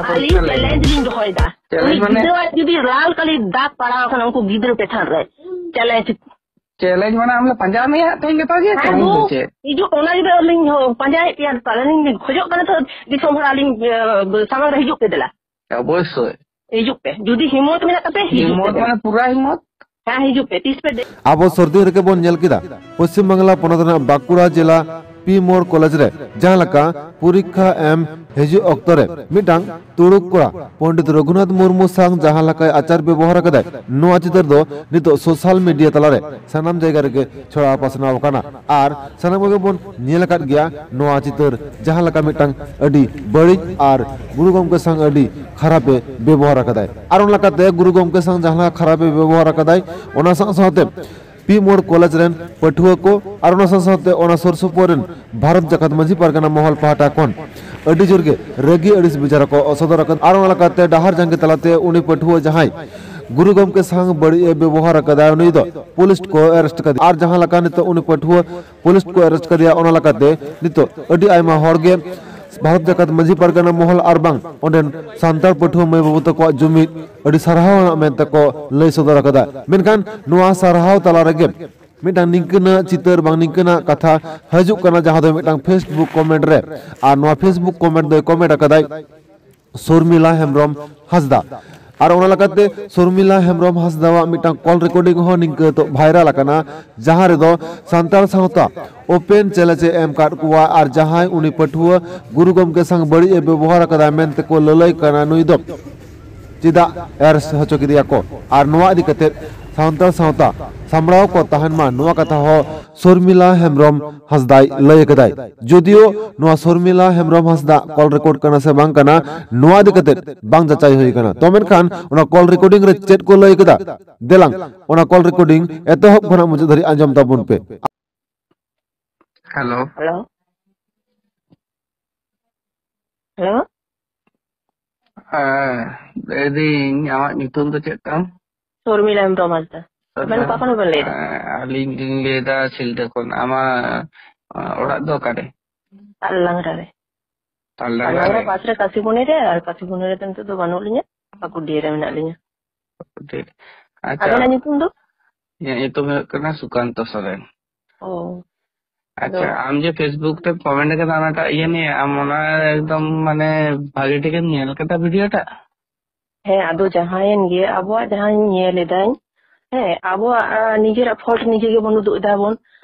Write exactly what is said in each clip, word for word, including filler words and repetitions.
ᱟᱹᱞᱤᱧ ᱪᱮᱞᱮᱧᱡᱽ ᱞᱤᱧ ᱫᱚᱦᱚᱭᱮᱫᱟ᱾ ᱪᱮᱞᱮᱧᱡᱽ ᱩᱱᱤ ᱢᱟᱱᱮ? ᱜᱤᱫᱽᱨᱟᱹᱣᱟᱜ ᱡᱩᱫᱤ ᱞᱟᱞ ᱠᱟᱞᱤ ᱫᱟᱜ ᱯᱟᱲᱟᱣ ᱟᱠᱟᱱᱟ ᱩᱱᱠᱩ ᱜᱤᱫᱽᱨᱟᱹ ᱪᱮᱛᱟᱱ ᱨᱮ, ᱪᱮᱞᱮᱧᱡᱽ᱾ ᱪᱮᱞᱮᱧᱡᱽ ᱢᱟᱱᱮ ᱟᱢ ᱞᱮ ᱯᱟᱸᱡᱟ ᱢᱮᱭᱟ, ᱛᱮᱦᱮᱧ ᱜᱟᱯᱟ ᱜᱮ ᱦᱮᱸ, ᱪᱮᱞᱮᱧᱡᱽ ᱫᱚ ᱦᱩ, ᱪᱮᱫ? ᱦᱤᱡᱩᱜ, ᱚᱱᱟ ᱜᱮ ᱟᱹᱞᱤᱧ ᱦᱚᱸ ᱯᱟᱸᱡᱟᱭᱮᱫ ᱯᱮᱭᱟ, ᱛᱟᱦᱞᱮ ᱞᱤᱧ ᱠᱷᱚᱡᱚᱜ ᱠᱟᱱᱟ ᱛᱚ, ᱫᱤᱥᱚᱢ ᱦᱚᱲ ᱟᱹᱞᱤᱧ, ᱮ, ᱥᱟᱢᱟᱝ ᱨᱮ ᱦᱤᱡᱩᱜ ᱯᱮ ᱫᱮᱞᱟ᱾ ᱚᱵᱚᱥᱥᱳᱭ᱾ ᱦᱤᱡᱩᱜ ᱯᱮ, ᱡᱩᱫᱤ ᱦᱤᱢᱢᱚᱛ ᱢᱮᱱᱟᱜ ᱛᱟᱯᱮ, ᱦᱤᱡᱩᱜ ᱯᱮ ᱦᱤᱢᱢᱚᱛ ᱫᱮᱞᱟ᱾ ᱢᱟᱱᱮ ᱯᱩᱨᱟ ᱦᱤᱢᱢᱚᱛ᱾ ᱦᱮᱸ, ᱦᱤᱡᱩᱜ ᱯᱮ, ᱛᱤᱥ ᱯᱮ ᱫᱮ- ᱟᱵᱚ ᱥᱚᱨᱫᱤ ᱨᱮᱜᱮ ᱵᱚᱱ ᱧᱮᱞ ᱠᱮᱫᱟ, ᱯᱚᱥᱪᱤᱢ ᱵᱟᱝᱞᱟ ᱯᱚᱱᱚᱛ ᱨᱮᱱᱟᱜ ᱵᱟᱸᱠᱩᱲᱟ ᱡᱮᱞᱟ ᱯᱤ ᱢᱳᱲ ᱠᱚᱞᱮᱡᱽ ᱨᱮ ᱡᱟᱦᱟᱸ ᱞᱮᱠᱟ ᱯᱚᱨᱤᱠᱠᱷᱟ ᱮᱢ ᱦᱤᱡᱩᱜ ᱚᱠᱛᱚ ᱨᱮ ᱢᱤᱫᱴᱟᱝ ᱛᱩᱲᱩᱠ ᱠᱚᱲᱟ ᱯᱚᱱᱰᱤᱛ ᱨᱚᱜᱷᱩᱱᱟᱛᱷ ᱢᱩᱨᱢᱩ ᱥᱟᱝ ᱡᱟᱦᱟᱸ ᱞᱮᱠᱟᱭ ᱟᱪᱟᱨ ᱵᱮᱵᱚᱦᱟᱨ ᱟᱠᱟᱫᱟᱭ, ᱱᱚᱣᱟ ᱪᱤᱛᱟᱹᱨ ᱫᱚ ᱱᱤᱛᱚᱜ ᱥᱳᱥᱟᱞ ᱢᱤᱰᱤᱭᱟ ᱛᱟᱞᱟᱨᱮ ᱥᱟᱱᱟᱢ ᱡᱟᱭᱜᱟ ᱨᱮᱜᱮ ᱪᱷᱚᱲᱟᱣ ᱯᱟᱥᱱᱟᱣ ᱟᱠᱟᱱᱟ᱾ ᱟᱨ ᱥᱟᱱᱟᱢ ᱠᱚᱜᱮ ᱵᱚᱱ ᱧᱮᱞ ᱟᱠᱟᱫ ᱜᱮᱭᱟ ᱱᱚᱣᱟ ᱪᱤᱛᱟᱹᱨ, ᱡᱟᱦᱟᱸ ᱞᱮᱠᱟ ᱢᱤᱫᱴᱟᱝ ᱟᱹᱰᱤ ᱵᱟᱹᱲᱤᱡ ᱟᱨ ᱜᱩᱨᱩ ᱜᱚᱢᱠᱮ ᱥᱟᱝ ᱟᱹᱰᱤ ᱠᱷᱟᱨᱟᱯᱮ ᱵᱮᱵᱚᱦᱟᱨ ᱟᱠᱟᱫᱟᱭ᱾ ᱟᱨ ᱚᱱᱟ ᱞᱮᱠᱟᱛᱮ ᱜᱩᱨᱩ ᱜᱚᱢᱠᱮ ᱥᱟᱝ ᱡᱟᱦᱟᱸ ᱞᱮᱠᱟ ᱠᱷᱟᱨᱟᱯᱮ ᱵᱮᱵᱚᱦᱟᱨ ᱟᱠᱟᱫᱟᱭ, ᱚᱱᱟ ᱥᱟᱶ ᱥᱟᱶᱛᱮ ᱯᱤ ᱢᱳᱲ ᱠᱚᱞᱮᱡᱽ ᱨᱮᱱ ᱯᱟᱹᱴᱷᱩᱣᱟᱹ ᱠᱚ ᱟᱨ ᱚᱱᱟ ᱥᱟᱶ ᱥᱟᱶᱛᱮ ᱚᱱᱟ ᱥᱩᱨ ᱥᱩᱯᱩᱨ ᱨᱮᱱ ᱵᱷᱟᱨᱚᱛ ᱡᱟᱠᱟᱛ ᱢᱟᱹᱡᱷᱤ ᱯᱟᱨᱜᱟᱱᱟ ᱢᱚᱦᱚᱞ ᱯᱟᱦᱴᱟ ᱠᱷᱚᱱ ᱟᱹᱰᱤ ᱡᱳᱨ ᱜᱮ ᱨᱟᱹᱜᱤ ᱟᱹᱲᱤᱥ ᱵᱮᱡᱟᱨ ᱠᱚ ᱥᱚᱫᱚᱨ ᱟᱠᱟᱫᱟ᱾ ᱟᱨ ᱚᱱᱟ ᱞᱮᱠᱟᱛᱮ ᱰᱟᱦᱟᱨ ᱡᱟᱸᱜᱮ ᱛᱟᱞᱟᱛᱮ ᱩᱱᱤ ᱯᱟᱹᱴᱷᱩᱣᱟᱹ ᱡᱟᱦᱟᱸᱭ ᱜᱩᱨᱩ ᱜᱚᱢᱠᱮ ᱥᱟᱝ ᱵᱟᱹᱲᱤᱡ ᱮ ᱵᱮᱵᱚᱦᱟᱨ ᱟᱠᱟᱫᱟ, ᱩᱱᱤ ᱫᱚ ᱯᱩᱞᱤᱥ ᱠᱚ ᱮᱨᱮᱥᱴ ᱠᱟᱫᱮᱭᱟ᱾ ᱟᱨ ᱡᱟᱦᱟᱸ ᱞᱮᱠᱟ ᱱᱤᱛᱚᱜ ᱩᱱᱤ ᱯᱟᱹᱴᱷᱩᱣᱟᱹ ᱯᱩᱞᱤᱥ ᱠᱚ ᱮᱨᱮᱥᱴ ᱠᱟᱫᱮᱭᱟ, ᱚᱱᱟ ᱞᱮᱠᱟᱛᱮ ᱱᱤᱛᱚᱜ ᱟᱹᱰᱤ ᱟᱭᱢᱟ ᱦᱚᱲ ᱜᱮ ᱵᱷᱟᱨᱚᱛ ᱡᱟᱠᱟᱛ ᱢᱟᱹᱡᱷᱤ ᱯᱟᱨᱜᱟᱱᱟ ᱢᱚᱦᱚᱞ ᱟᱨ ᱵᱟᱝ ᱚᱸᱰᱮᱱ ᱥᱟᱱᱛᱟᱲ ᱯᱟᱹᱴᱷᱩᱣᱟᱹ ᱢᱟᱹᱭ ᱵᱟᱹᱵᱩ ᱛᱟᱠᱚᱣᱟᱜ ᱡᱩᱢᱤᱫ ᱟᱹᱰᱤ ᱥᱟᱨᱦᱟᱣ ᱟᱱᱟᱜ ᱢᱮᱱᱛᱮ ᱠᱚ ᱞᱟᱹᱭ ᱥᱚᱫᱚᱨ ᱟᱠᱟᱫᱟ᱾ ᱢᱮᱱᱠᱷᱟᱱ ᱱᱚᱣᱟ ᱥᱟᱨᱦᱟᱣ ᱛᱟᱞᱟ ᱨᱮᱜᱮ ᱢᱤᱫᱴᱟᱝ ᱱᱤᱝᱠᱟᱹᱱᱟᱜ ᱪᱤᱛᱟᱹᱨ ᱵᱟᱝ ᱱᱤᱝᱠᱟᱹᱱᱟᱜ ᱠᱟᱛᱷᱟ ᱦᱤᱡᱩᱜ ᱠᱟᱱᱟ, ᱡᱟᱦᱟᱸ ᱫᱚ ᱢᱤᱫᱴᱟᱝ Facebook comment ᱨᱮ, ᱟᱨ ᱱᱚᱣᱟ Facebook comment ᱫᱚᱭ comment ᱟᱠᱟᱫᱟᱭ ᱥᱚᱨᱢᱤᱞᱟ ᱦᱮᱢᱵᱨᱚᱢ ᱦᱟᱸᱥᱫᱟ᱾ ᱟᱨ ᱚᱱᱟ ᱞᱮᱠᱟᱛᱮ ᱥᱚᱨᱢᱤᱞᱟ ᱦᱮᱢᱵᱨᱚᱢ ᱦᱟᱸᱥᱫᱟᱣᱟᱜ ᱢᱤᱫᱴᱟᱝ call recording ᱦᱚᱸ ᱱᱤᱝᱠᱟᱹ ᱛᱚ viral ᱟᱠᱟᱱᱟ, ᱡᱟᱦᱟᱸ ᱨᱮᱫᱚ ᱥᱟᱱᱛᱟᱲ ᱥᱟᱶᱛᱟ open challenge ᱮ ᱮᱢ ᱟᱠᱟᱫ ᱠᱚᱣᱟ᱾ ᱟᱨ ᱡᱟᱦᱟᱸᱭ ᱩᱱᱤ ᱯᱟᱹᱴᱷᱩᱣᱟᱹ ᱜᱩᱨᱩ ᱜᱚᱢᱠᱮ ᱥᱟᱝ ᱵᱟᱹᱲᱤᱡ ᱮ ᱵᱮᱵᱚᱦᱟᱨ ᱟᱠᱟᱫᱟ ᱢᱮᱱᱛᱮ ᱠᱚ ᱞᱟᱹᱞᱟᱹᱭ ᱠᱟᱱᱟ, ᱱᱩᱭ ᱫᱚ ᱪᱮᱫᱟᱜ arrest ᱦᱚᱪᱚ ᱠᱮᱫᱮᱭᱟ ᱠᱚ? ᱟᱨ ᱱᱚᱣᱟ ᱤᱫᱤ ᱠᱟᱛᱮ ᱥᱟᱱᱛᱟᱲ ᱥᱟᱶᱛᱟ ᱥᱟᱢᱵᱲᱟᱣ ᱠᱚ ᱛᱟᱦᱮᱱ ᱢᱟ, ᱱᱚᱣᱟ ᱠᱟᱛᱷᱟ ᱦᱚᱸ ᱥᱚᱨᱢᱤᱞᱟ ᱦᱮᱢᱵᱨᱚᱢ ᱦᱟᱸᱥᱫᱟᱭ ᱞᱟᱹᱭ ᱟᱠᱟᱫᱟᱭ᱾ ᱡᱩᱫᱤᱭᱳ ᱱᱚᱣᱟ ᱥᱚᱨᱢᱤᱞᱟ ᱦᱮᱢᱵᱨᱚᱢ ᱦᱟᱸᱥᱫᱟ call record ᱠᱟᱱᱟ ᱥᱮ ᱵᱟᱝ ᱠᱟᱱᱟ, ᱱᱚᱣᱟ ᱤᱫᱤ ᱠᱟᱛᱮ ᱵᱟᱝ ᱡᱟᱪᱟᱭ ᱦᱩᱭ ᱟᱠᱟᱱᱟ᱾ ᱛᱚ ᱢᱮᱱᱠᱷᱟᱱ ᱚᱱᱟ call recording ᱨᱮ ᱪᱮᱫ ᱠᱚ ᱞᱟᱹᱭ ᱟᱠᱟᱫᱟ, ᱫᱮᱞᱟᱝ ᱚᱱᱟ call recording ᱮᱛᱚᱦᱚᱵ ᱠᱷᱚᱱᱟᱜ ᱢᱩᱪᱟᱹᱫ ᱫᱷᱟᱹᱨᱤᱡ ᱟᱸᱡᱚᱢ ᱛᱟᱵᱚᱱ ᱯᱮ᱾ ᱦᱮᱞᱳ᱾ ᱦᱮᱞᱳ᱾ ᱦᱮᱞᱳ᱾ ᱦᱮᱸ, ᱞᱟᱹᱭᱫᱟᱹᱧ, ᱟᱢᱟᱜ ᱧᱩᱛᱩᱢ ᱫᱚ ᱪᱮᱫ ᱛᱟᱢ? ᱥᱚᱨᱢᱤᱞᱟ ᱦᱮᱢᱵᱨᱚᱢ ᱦᱟᱸᱥᱫᱟ᱾ ᱥᱚᱨᱢᱤᱞᱟ? ᱟᱵᱮᱱ ᱚᱠᱟ ᱠᱷᱚᱱ ᱵᱮᱱ ᱞᱟᱹᱭᱫᱟ? ᱦᱮᱸ, ᱟᱹᱞᱤᱧ ᱞᱤᱧ ᱞᱟᱹᱭᱫᱟ ᱥᱤᱞᱫᱟᱹ ᱠᱷᱚᱱ᱾ ᱟᱢᱟᱜ, ᱟ, ᱚᱲᱟᱜ ᱫᱚ ᱚᱠᱟᱨᱮ? ᱟᱞᱟᱝᱜᱽᱨᱟ ᱨᱮ᱾ ᱛᱟᱞᱰᱟᱝᱜᱟ ᱨᱮ᱾ ᱯᱟᱥ ᱨᱮ ᱠᱟᱥᱤᱵᱩᱱᱤ ᱨᱮ, ᱟᱨ ᱠᱟᱥᱤᱵᱩᱱᱤ ᱨᱮᱫᱚ ᱱᱤᱛᱚᱜ ᱫᱚ ᱵᱟᱹᱱᱩᱜ ᱞᱤᱧᱟ, ᱯᱟᱠᱩᱲᱰᱤᱦᱟ ᱨᱮ ᱢᱮᱱᱟᱜ ᱞᱤᱧᱟ᱾ ᱴᱷᱤᱠ᱾ ᱟᱪᱪᱷᱟ᱾ ᱟᱵᱮᱱᱟᱜ ᱧᱩᱛᱩᱢ ᱫᱚ? ᱤᱧᱟᱹᱜ ᱧᱩᱛᱩᱢ ᱦᱩᱭᱩᱜ ᱠᱟᱱᱟ ᱥᱩᱠᱟᱱᱛᱚ ᱥᱚᱨᱮᱱ᱾ ᱚ᱾ ᱟᱪᱪᱷᱟ, ᱟᱫᱚ ᱟᱢ ᱡᱮ Facebook ᱨᱮ comment ᱠᱟᱫᱟ ᱚᱱᱟᱴᱟᱜ ᱤᱭᱟᱹ ᱱᱤᱭᱮ, ᱟᱢ ᱚᱱᱟ ᱮᱠᱫᱚᱢ ᱢᱟᱱᱮ ᱵᱷᱟᱜᱮ ᱴᱷᱤᱠᱮᱢ ᱧᱮᱞ ᱠᱟᱫᱟ video ᱴᱟᱜ? ᱦᱮᱸ, ᱟᱫᱚ ᱡᱟᱦᱟᱸᱭᱮᱱ ᱜᱮ, ᱟᱵᱚᱣᱟᱜ ᱡᱟᱦᱟᱸᱧ ᱧᱮᱞ ᱮᱫᱟᱹᱧ, ᱦᱮᱸ, ᱟᱵᱚᱣᱟᱜ, ᱟ, ᱱᱤᱡᱮᱨᱟᱜ fault ᱱᱤᱡᱮ ᱜᱮᱵᱚᱱ ᱩᱫᱩᱜ ᱮᱫᱟ ᱵᱚᱱ᱾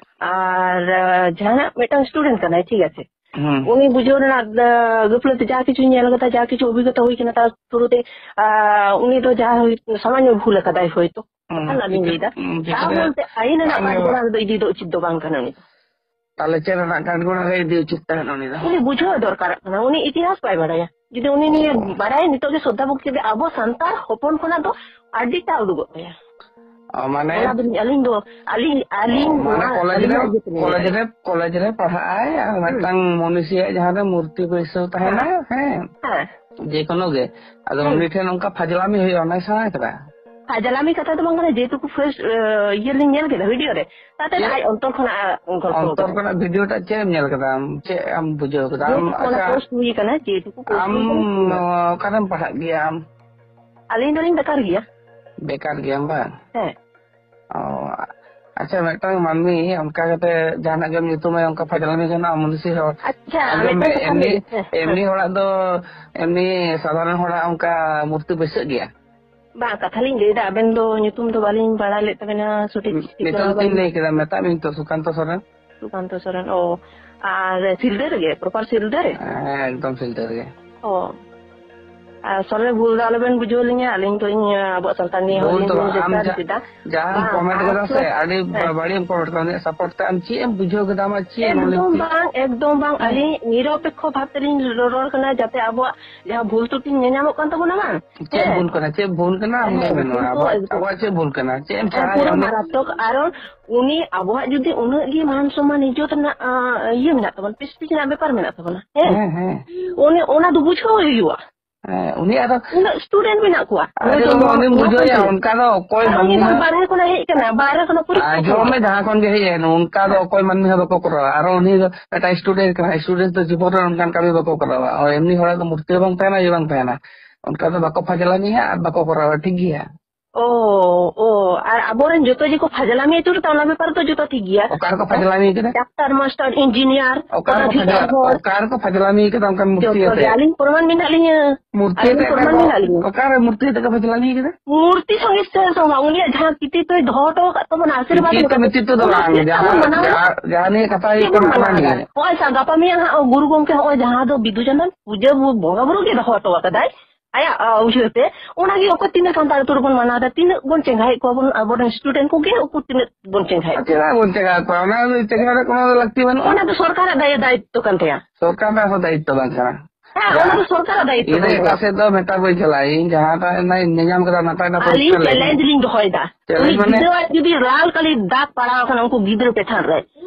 ᱟᱨ, ᱟ, ᱡᱟᱦᱟᱸᱱᱟᱜ ᱢᱤᱫᱴᱟᱝ student ᱠᱟᱱᱟᱭ, ᱴᱷᱤᱠ ᱟᱪᱷᱮ? ᱦᱩᱸ᱾ ᱩᱱᱤ ᱵᱩᱡᱷᱟᱹᱣ ᱨᱮᱱᱟᱜ, ᱟ, ᱜᱟᱹᱯᱞᱟᱹᱛᱮ ᱡᱟ ᱠᱤᱪᱷᱩ ᱧᱮᱞ ᱠᱟᱫᱟ, ᱡᱟ ᱠᱤᱪᱷᱩ ᱚᱵᱷᱤᱜᱚᱛᱟ ᱦᱩᱭ ᱠᱟᱱᱟ, ᱛᱟᱨ through ᱛᱮ, ᱟ, ᱩᱱᱤ ᱫᱚ ᱡᱟᱦᱟᱸ ᱦᱩᱭ, ᱥᱟᱢᱟᱱᱱᱚ ᱵᱷᱩᱞ ᱟᱠᱟᱫᱟᱭ ᱦᱚᱭᱛᱚ᱾ ᱦᱩᱸ, ᱚᱱᱟ ᱞᱤᱧ ᱞᱟᱹᱭᱫᱟ᱾ ᱦᱩᱸ, ᱛᱟ ᱵᱚᱞᱛᱮ ᱟᱹᱭᱤᱱ ᱨᱮᱱᱟᱜ ᱟᱢ ᱠᱟᱴᱜᱚᱲᱟ ᱨᱮᱫᱚ ᱤᱫᱤ ᱫᱚ ᱩᱪᱤᱛ ᱫᱚ ᱵᱟᱝ ᱠᱟᱱᱟ ᱩᱱᱤ ᱫᱚ᱾ ᱛᱟᱦᱞᱮ ᱪᱮᱫ ᱨᱮᱱᱟᱜ ᱠᱟᱴᱜᱚᱲᱟ ᱨᱮ ᱤᱫᱤ ᱩᱪᱤᱛ ᱛᱟᱦᱮᱸᱱ ᱩᱱᱤ ᱫᱚ? ᱩᱱᱤ ᱵᱩᱡᱷᱟᱹᱣ ᱫᱚᱨᱠᱟᱨᱚᱜ ᱠᱟᱱᱟ, ᱩᱱᱤ ᱤᱛᱤᱦᱟᱥ ᱵᱟᱭ ᱵᱟᱲᱟᱭᱟ᱾ ᱡᱩᱫᱤ ᱩᱱᱤ ᱱᱤᱭᱮ ᱚ᱾ ᱵᱟᱲᱟᱭ ᱱᱤᱛᱚᱜ ᱜᱮ ᱥᱨᱚᱫᱷᱟ ᱵᱷᱚᱠᱛᱤ ᱠᱟᱛᱮ, ᱟᱵᱚ ᱥᱟᱱᱛᱟᱲ ᱦᱚᱯᱚᱱ ᱠᱷᱚᱱᱟᱜ ᱫᱚ ᱟᱹᱰᱤᱴᱟ ᱩᱰᱩᱠᱚᱜ ᱛᱟᱭᱟ᱾ ᱚ, ᱢᱟᱱᱮ ᱚᱱᱟ ᱫᱚᱞᱤᱧ, ᱟᱹᱞᱤᱧ ᱫᱚ, ᱟᱹᱞᱤᱧ, ᱟᱹᱞᱤᱧ ᱚ, ᱢᱟᱱᱮ ᱱᱚᱣᱟ ᱠᱚᱞᱮᱡᱽ ᱨᱮ, ᱟᱹᱞᱤᱧᱟᱜ ᱤᱭᱟᱹ ᱛᱮᱞᱤᱧ ᱠᱚᱞᱮᱡᱽ ᱞᱟᱹᱭᱫᱟ᱾ ᱨᱮ, ᱠᱚᱞᱮᱡᱽ ᱨᱮ ᱯᱟᱲᱦᱟᱜ ᱟᱭ ᱟᱨ ᱦᱩᱸ᱾ ᱢᱤᱫᱴᱟᱝ ᱢᱚᱱᱤᱥᱤᱭᱟᱜ ᱡᱟᱦᱟᱸ ᱨᱮ ᱢᱩᱨᱛᱤ ᱵᱟᱹᱭᱥᱟᱹᱣ ᱛᱟᱦᱮᱱᱟ, ᱦᱮᱸ᱾ ᱦᱮᱸ᱾ ᱦᱮᱸ᱾ ᱡᱮ ᱠᱚᱱᱚ ᱜᱮ᱾ ᱟᱫᱚ ᱦᱩᱸ᱾ ᱩᱱᱤ ᱴᱷᱮᱱ ᱚᱱᱠᱟ ᱯᱷᱟᱡᱽᱞᱟᱢᱤ ᱦᱩᱭᱩᱜᱼᱟ, ᱚᱱᱟᱭ ᱥᱮᱬᱟ ᱠᱟᱫᱟ? ᱯᱷᱟᱡᱽᱞᱟᱢᱤ ᱠᱟᱛᱷᱟ ᱫᱚ ᱵᱟᱝ ᱠᱟᱱᱟ, ᱡᱮᱴᱩᱠᱩ first, ᱤᱭᱟᱹ ᱞᱤᱧ ᱧᱮᱞ ᱠᱮᱫᱟ video ᱨᱮ, ᱛᱟᱛᱮ ᱪᱮᱫ? ᱟᱡ ᱚᱱᱛᱚᱨ ᱠᱷᱚᱱᱟᱜ ᱜᱚᱞᱯᱚ ᱚᱱᱛᱚᱨ ᱠᱟᱫᱟᱭ᱾ ᱠᱷᱚᱱᱟᱜ video ᱴᱟᱜ ᱪᱮᱫ ᱮᱢ ᱧᱮᱞ ᱠᱟᱫᱟ ᱟᱢ? ᱪᱮᱫ ᱮᱢ ᱵᱩᱡᱷᱟᱹᱣ ᱠᱟᱫᱟ ᱟᱢ? ᱡᱮᱴᱩᱠᱩ ᱚᱱᱟ ᱟᱪᱪᱷᱟ, post ᱦᱩᱭ ᱠᱟᱱᱟ, ᱡᱮᱴᱩᱠᱩ post ᱟᱢ ᱦᱩᱭ ᱠᱟᱱᱟ, ᱦᱩᱭ ᱠᱟᱱᱟ᱾ ᱚᱠᱟᱨᱮᱢ ᱯᱟᱲᱦᱟᱜ ᱜᱮᱭᱟ ᱟᱢ? ᱟᱹᱞᱤᱧ ᱫᱚᱞᱤᱧ ᱵᱮᱠᱟᱨ ᱜᱮᱭᱟ᱾ ᱵᱮᱠᱟᱨ ᱜᱮᱭᱟᱢ ᱵᱟᱝ? ᱦᱮᱸ᱾ ᱚ, ᱟᱪᱪᱷᱟ, ᱢᱤᱫᱴᱟᱝ ᱢᱟᱹᱱᱢᱤ ᱚᱱᱠᱟ ᱠᱟᱛᱮ ᱡᱟᱦᱟᱱᱟᱜ ᱜᱮᱢ ᱧᱩᱛᱩᱢᱟᱭᱟ, ᱚᱱᱠᱟ ᱯᱷᱟᱡᱽᱞᱟᱢᱤ ᱜᱟᱱᱚᱜᱼᱟ? ᱢᱩᱱᱥᱤ ᱦᱚᱲ, ᱟᱪᱪᱷᱟ, ᱟᱸᱡᱚᱢ ᱢᱮ, ᱢᱤᱫᱴᱟᱝ ᱠᱟᱛᱷᱟ ᱮᱢᱱᱤ, ᱞᱤᱧ, ᱦᱮᱸ, ᱦᱮᱸ᱾ ᱮᱢᱱᱤ ᱦᱚᱲᱟᱜ ᱫᱚ, ᱮᱢᱱᱤ ᱥᱟᱫᱷᱟᱨᱚᱱ ᱦᱚᱲᱟᱜ ᱚᱱᱠᱟ ᱢᱩᱨᱛᱤ ᱵᱟᱹᱭᱥᱟᱹᱜ ᱜᱮᱭᱟ? ᱵᱟᱝ, ᱠᱟᱛᱷᱟ ᱞᱤᱧ ᱞᱟᱹᱭᱫᱟ, ᱟᱵᱮᱱ ᱫᱚ ᱧᱩᱛᱩᱢ ᱫᱚ ᱵᱟᱹᱞᱤᱧ ᱵᱟᱲᱟᱭ ᱞᱮᱫ ᱛᱟᱵᱮᱱᱟ, ᱥᱚᱴᱷᱤᱠ ᱴᱷᱤᱠ ᱱᱤᱛᱚᱜ ᱫᱚ ᱵᱟᱹᱞᱤᱧ ᱛᱤᱧ ᱞᱟᱹᱭ ᱠᱮᱫᱟ, ᱢᱮᱛᱟᱜ ᱢᱮᱧ ᱛᱚ, ᱥᱩᱠᱟᱱᱛᱚ ᱥᱚᱨᱮᱱ᱾ ᱥᱩᱠᱟᱱᱛᱚ ᱥᱚᱨᱮᱱ, ᱚ᱾ ᱟᱨ ᱥᱤᱞᱫᱟᱹ ᱨᱮᱜᱮ, proper ᱥᱤᱞᱫᱟᱹ ᱨᱮ? ᱦᱮᱸ, ᱮᱠᱫᱚᱢ ᱥᱤᱞᱫᱟᱹ ᱨᱮᱜᱮ᱾ ᱚ᱾ ᱟᱨ ᱥᱚᱨᱮᱱ, ᱵᱷᱩᱞ ᱫᱚ ᱟᱞᱚᱵᱮᱱ ᱵᱩᱡᱷᱟᱹᱣ ᱞᱤᱧᱟ, ᱟᱹᱞᱤᱧ ᱫᱚ ᱤᱧ, ᱟᱵᱚᱣᱟᱜ ᱥᱟᱱᱛᱟᱲ ᱱᱤᱭᱮ ᱦᱚᱸ ᱵᱷᱩᱞ ᱞᱤᱧ ᱫᱚ ᱵᱟᱝ, ᱟᱢ ᱡᱟᱦᱟᱸ, ᱡᱟᱦᱟᱸ ᱵᱟᱝ, comment ᱠᱟᱫᱟ ᱥᱮ, ᱟᱥᱚᱞ-, ᱟᱹᱰᱤ ᱦᱮᱸ᱾ ᱵᱟ-, ᱵᱟᱹᱲᱤᱡ ᱮᱢ comment ᱠᱟᱫᱟ, ᱩᱱᱤᱭᱟᱜ support ᱛᱮ ᱟᱢ ᱪᱮᱫ ᱮᱢ ᱵᱩᱡᱷᱟᱹᱣ ᱠᱮᱫᱟ, ᱟᱢᱟᱜ ᱪᱮᱫ knowledge ᱮᱠᱫᱚᱢ ᱪᱮᱫ? ᱵᱟᱝ, ᱮᱠᱫᱚᱢ ᱵᱟᱝ, ᱦᱮᱸ᱾ ᱟᱹᱞᱤᱧ ᱱᱤᱨᱚᱯᱮᱠᱠᱷᱚ ᱵᱷᱟᱵ ᱛᱮᱞᱤᱧ ᱨᱚᱲ ᱠᱟᱱᱟ, ᱡᱟᱛᱮ ᱟᱵᱚᱣᱟᱜ ᱡᱟᱦᱟᱸ ᱵᱷᱩᱞ ᱛᱨᱩᱴᱤ ᱧᱮᱧᱟᱢᱚᱜ ᱠᱟᱱ ᱛᱟᱵᱚᱱᱟ, ᱵᱟᱝ? ᱪᱮᱫ ᱦᱮᱸ᱾ ᱵᱷᱩᱞ ᱠᱟᱱᱟ? ᱪᱮᱫ ᱵᱷᱩᱞ ᱠᱟᱱᱟ? ᱟᱢ ᱦᱮᱸ, ᱞᱟᱹᱭ ᱢᱮ ᱱᱚᱣᱟ᱾ ᱵᱷᱩᱞ ᱫᱚ ᱟᱵᱚᱣᱟᱜ, ᱮᱠᱫᱚᱢ ᱟᱵᱚᱣᱟᱜ ᱪᱮᱫ ᱵᱷᱩᱞ ᱠᱟᱱᱟ? ᱪᱮᱫ ᱮᱢ ᱦᱮᱸ, ᱪᱟᱞᱟᱣ ᱯᱩᱨᱟᱹ ᱮᱱᱟ? ᱢᱟᱨᱟᱛᱛᱚᱠ᱾ ᱟᱨᱚ ᱩᱱᱤ ᱟᱵᱚᱣᱟᱜ ᱡᱩᱫᱤ ᱩᱱᱟᱹᱜ ᱜᱮ ᱢᱟᱱ ᱥᱚᱢᱢᱟᱱ ᱤᱡᱽᱡᱚᱛ ᱨᱮᱱᱟᱜ, ᱟᱸ, ᱤᱭᱟᱹ ᱢᱮᱱᱟᱜ ᱛᱟᱵᱚᱱᱟ, prestige ᱨᱮᱱᱟᱜ ᱵᱮᱯᱟᱨ ᱢᱮᱱᱟᱜ ᱛᱟᱵᱚᱱᱟ, ᱦᱮᱸ? ᱦᱮᱸ, ᱦᱮᱸ᱾ ᱩᱱᱤ ᱚᱱᱟ ᱫᱚ ᱵᱩᱡᱷᱟᱹᱣ ᱦᱩᱭᱩᱜᱼᱟ᱾ ᱦᱮᱸ, ᱩᱱᱤ ᱟᱫᱚ ᱩᱱᱟᱹᱜ ᱥᱴᱩᱰᱮᱱᱴ ᱢᱮᱱᱟᱜ ᱠᱚᱣᱟ᱾ ᱟᱪᱪᱷᱟ, ᱩᱱᱤ ᱫᱚ ᱵᱟᱵᱟ, ᱩᱱᱤ ᱱᱚᱣᱟ ᱵᱩᱡᱷᱟᱹᱣᱮᱭᱟ, ᱠᱚ ᱚᱱᱠᱟ ᱫᱚ ᱚᱠᱚᱭ ᱟᱨ ᱩᱱᱤ ᱢᱟᱹᱱᱢᱤ ᱫᱚ ᱦᱚᱸ ᱵᱟᱨᱦᱮ ᱠᱷᱚᱱᱟᱜ ᱦᱮᱡ ᱠᱟᱱᱟ, ᱵᱟᱨᱦᱮ ᱠᱷᱚᱱᱟᱜ ᱯᱚᱨᱤᱠᱠᱷᱟ ᱟᱸᱡᱚᱢ ᱠᱚ ᱢᱮ, ᱮᱢᱟ᱾ ᱡᱟᱦᱟᱸ ᱠᱷᱚᱱ ᱜᱮ ᱦᱮᱡ ᱮᱱ, ᱚᱱᱠᱟ ᱫᱚ ᱚᱠᱚᱭ ᱢᱟᱹᱱᱢᱤ ᱦᱚᱸ ᱵᱟᱠᱚ ᱠᱚᱨᱟᱣᱟ᱾ ᱟᱨ ᱩᱱᱤ ᱫᱚ ᱢᱤᱫᱴᱟᱝ ᱥᱴᱩᱰᱮᱱᱴ ᱠᱟᱱᱟᱭ, ᱥᱴᱩᱰᱮᱱᱴ ᱫᱚ ᱡᱤᱵᱚᱱ ᱨᱮ ᱚᱱᱠᱟᱱ ᱠᱟᱹᱢᱤ ᱵᱟᱠᱚ ᱠᱚᱨᱟᱣᱟ᱾ ᱦᱳᱭ, ᱮᱢᱱᱤ ᱦᱚᱲᱟᱜ ᱫᱚ ᱢᱩᱨᱛᱤ ᱦᱚᱸ ᱵᱟᱝ ᱛᱟᱦᱮᱱᱟ, ᱤᱭᱟᱹ ᱵᱟᱝ ᱛᱟᱦᱮᱱᱟ, ᱚᱱᱠᱟ ᱫᱚ ᱵᱟᱠᱚ ᱯᱷᱟᱡᱽᱞᱟᱢᱤᱭᱟ ᱟᱨ ᱵᱟᱠᱚ ᱠᱚᱨᱟᱣᱟ, ᱴᱷᱤᱠ ᱜᱮᱭᱟ᱾ ᱚ, ᱚ, ᱟᱨ ᱟᱵᱚᱨᱮᱱ ᱡᱚᱛᱚ ᱡᱮᱠᱚ ᱯᱷᱟᱡᱽᱞᱟᱢᱤ ᱟᱹᱪᱩᱨ ᱮᱫᱟ, ᱚᱱᱟ ᱵᱮᱯᱟᱨ ᱫᱚ ᱡᱚᱛᱚ ᱴᱷᱤᱠ ᱜᱮᱭᱟ᱾ ᱚᱠᱟ ᱨᱮᱠᱚ ᱯᱷᱟᱡᱽᱞᱟᱢᱤ ᱠᱮᱫᱟ? ᱰᱟᱠᱛᱟᱨ, ᱢᱟᱥᱴᱟᱨ, ᱤᱧᱡᱤᱱᱤᱭᱟᱨ, ᱚᱠᱟ ᱨᱮᱠᱚ ᱚᱱᱟ ᱴᱷᱤᱠ ᱯᱷᱟᱡᱽᱞᱟ-, ᱜᱮᱭᱟ᱾ ᱚᱠᱟ ᱨᱮᱠᱚ ᱯᱷᱟᱡᱽᱞᱟᱢᱤ ᱠᱮᱫᱟ? ᱚᱱᱠᱟᱱ ᱢᱩᱨᱛᱤ ᱡᱚᱛᱚ ᱜᱮ ᱟᱛᱮ ᱟᱹᱞᱤᱧ ᱯᱨᱚᱢᱟᱱ ᱢᱮᱱᱟᱜ ᱞᱤᱧᱟᱹ᱾ ᱢᱩᱨᱛᱤ ᱟᱹᱞᱤᱧ ᱟᱛᱮ ᱯᱨᱚᱢᱟᱱ ᱚᱠᱟ ᱢᱮᱱᱟᱜ ᱞᱤᱧᱟᱹ᱾ ᱚᱠᱟᱨᱮ ᱢᱩᱨᱛᱤ ᱟᱛᱮ ᱠᱚ ᱯᱷᱟᱡᱽᱞᱟᱢᱤ ᱠᱮᱫᱟ? ᱢᱩᱨᱛᱤ ᱥᱚᱸᱜᱮ ᱥᱮ ᱥᱚᱸᱜᱮ ᱩᱱᱤᱭᱟᱜ ᱡᱟᱦᱟᱸ ᱠᱤᱛᱟᱹ ᱠᱚᱭ ᱫᱚᱦᱚ ᱦᱚᱴᱚ ᱟᱠᱟᱫ ᱛᱟᱵᱚᱱᱟ, ᱟᱥᱤᱨᱵᱟᱫᱽ ᱠᱤᱛᱟᱹ ᱞᱮᱠᱟᱛᱮ, ᱢᱤᱛᱟᱹ ᱫᱚ ᱚᱱᱟ ᱵᱟᱝ, ᱪᱮᱫ ᱡᱟᱦᱟᱸ, ᱵᱚᱱ ᱢᱟᱱᱟᱣᱟ? ᱡᱟᱦᱟᱸ, ᱡᱟᱦᱟᱸ ᱱᱤᱭᱟᱹ ᱠᱟᱛᱷᱟ ᱪᱮᱫ ᱦᱩᱭᱩᱜ ᱠᱟᱱᱟ, ᱵᱚᱱ ᱚᱱᱟ ᱢᱟᱱᱟᱣᱟ? ᱱᱤᱭᱮ᱾ ᱱᱚᱜᱼᱚᱭ ᱥᱟ-, ᱜᱟᱯᱟ ᱢᱮᱭᱟᱝ ᱦᱟᱸᱜ ᱜᱩᱨᱩ ᱜᱚᱢᱠᱮ ᱱᱚᱜᱼᱚᱭ ᱡᱟᱦᱟᱸ ᱫᱚ ᱵᱤᱫᱩ ᱪᱟᱸᱫᱟᱱ ᱯᱩᱡᱟᱹ ᱵᱚ-, ᱵᱚᱸᱜᱟ ᱵᱩᱨᱩ ᱜᱮ ᱫᱚᱦᱚ ᱦᱚᱴᱚ ᱟᱠᱟᱫᱟᱭ᱾ ᱟᱭᱟᱜ, ᱟ, ᱩᱭᱦᱟᱹᱨ ᱛᱮ, ᱚᱱᱟᱜᱮ ᱚᱠᱚᱭ ᱛᱤᱱᱟᱹᱜ ᱥᱟᱱᱛᱟᱲ ᱟᱹᱛᱩ ᱨᱮᱵᱚᱱ ᱢᱟᱱᱟᱣ ᱮᱫᱟ, ᱛᱤᱱᱟᱹᱜ ᱵᱚᱱ ᱪᱮᱸᱜᱷᱟᱭᱮᱫ ᱠᱚᱣᱟ ᱵᱚᱱ, ᱟᱵᱚᱨᱮᱱ ᱥᱴᱩᱰᱮᱱᱴ ᱠᱚᱜᱮ ᱩᱱᱠᱩ ᱛᱤᱱᱟᱹᱜ ᱵᱚᱱ ᱪᱮᱸᱜᱷᱟᱭᱮᱫ ᱟᱨ ᱠᱚᱣᱟ᱾ ᱪᱮᱫᱟᱜ ᱵᱚᱱ ᱪᱮᱸᱜᱷᱟ ᱠᱚᱣᱟ? ᱚᱱᱟ ᱫᱚ ᱪᱮᱸᱜᱷᱟ ᱨᱮ ᱠᱳᱱᱳ ᱞᱟᱹᱠᱛᱤ ᱵᱟᱹᱱᱩᱜᱼᱟ᱾ ᱚᱱᱟ ᱫᱚ ᱥᱚᱨᱠᱟᱨᱟᱜ ᱫᱟᱭ-, ᱫᱟᱭᱤᱛᱛᱚ ᱠᱟᱱ ᱛᱟᱭᱟ᱾ ᱥᱚᱨᱠᱟᱨ ᱨᱮᱱᱟᱜ ᱦᱚᱸ ᱫᱟᱭᱤᱛᱛᱚ ᱵᱟᱝ ᱠᱟᱱᱟ᱾ ᱦᱮᱸ, ᱚᱱᱟ ᱫᱚ ᱥᱚᱨᱠᱟᱨᱟᱜ ᱫᱟᱭᱤᱛᱛᱚ ᱤᱧ ᱫᱚ ᱠᱟᱱ ᱮᱴᱟᱜ ᱛᱟᱭᱟ᱾ ᱥᱮᱫ ᱫᱚ ᱢᱮᱛᱟ ᱵᱟᱹᱧ ᱪᱟᱞᱟᱜᱼᱟ᱾ ᱤᱧ ᱡᱟᱦᱟᱸᱴᱟᱜ ᱨᱮᱱᱟᱜ ᱤᱧ ᱧᱮᱧᱟᱢ ᱠᱟᱫᱟ, ᱚᱱᱟᱴᱟᱜ ᱨᱮᱱᱟᱜ ᱟᱹᱞᱤᱧ ᱯᱚᱨᱤᱥᱠᱟᱨ ᱞᱟᱹᱭ ᱪᱮᱞᱮᱧᱡᱽ ᱢᱮ᱾ ᱞᱤᱧ ᱫᱚᱦᱚᱭᱮᱫᱟ᱾ ᱪᱮᱞᱮᱧᱡᱽ ᱩᱱᱤ ᱢᱟᱱᱮ? ᱜᱤᱫᱽᱨᱟᱹᱣᱟᱜ ᱡᱩᱫᱤ ᱞᱟᱞ ᱠᱟᱹᱞᱤ ᱫᱟᱜ ᱯᱟᱲᱟᱣ ᱟᱠᱟᱱᱟ ᱩᱱᱠᱩ ᱜᱤᱫᱽᱨᱟᱹ ᱪᱮᱛᱟᱱ ᱨᱮ,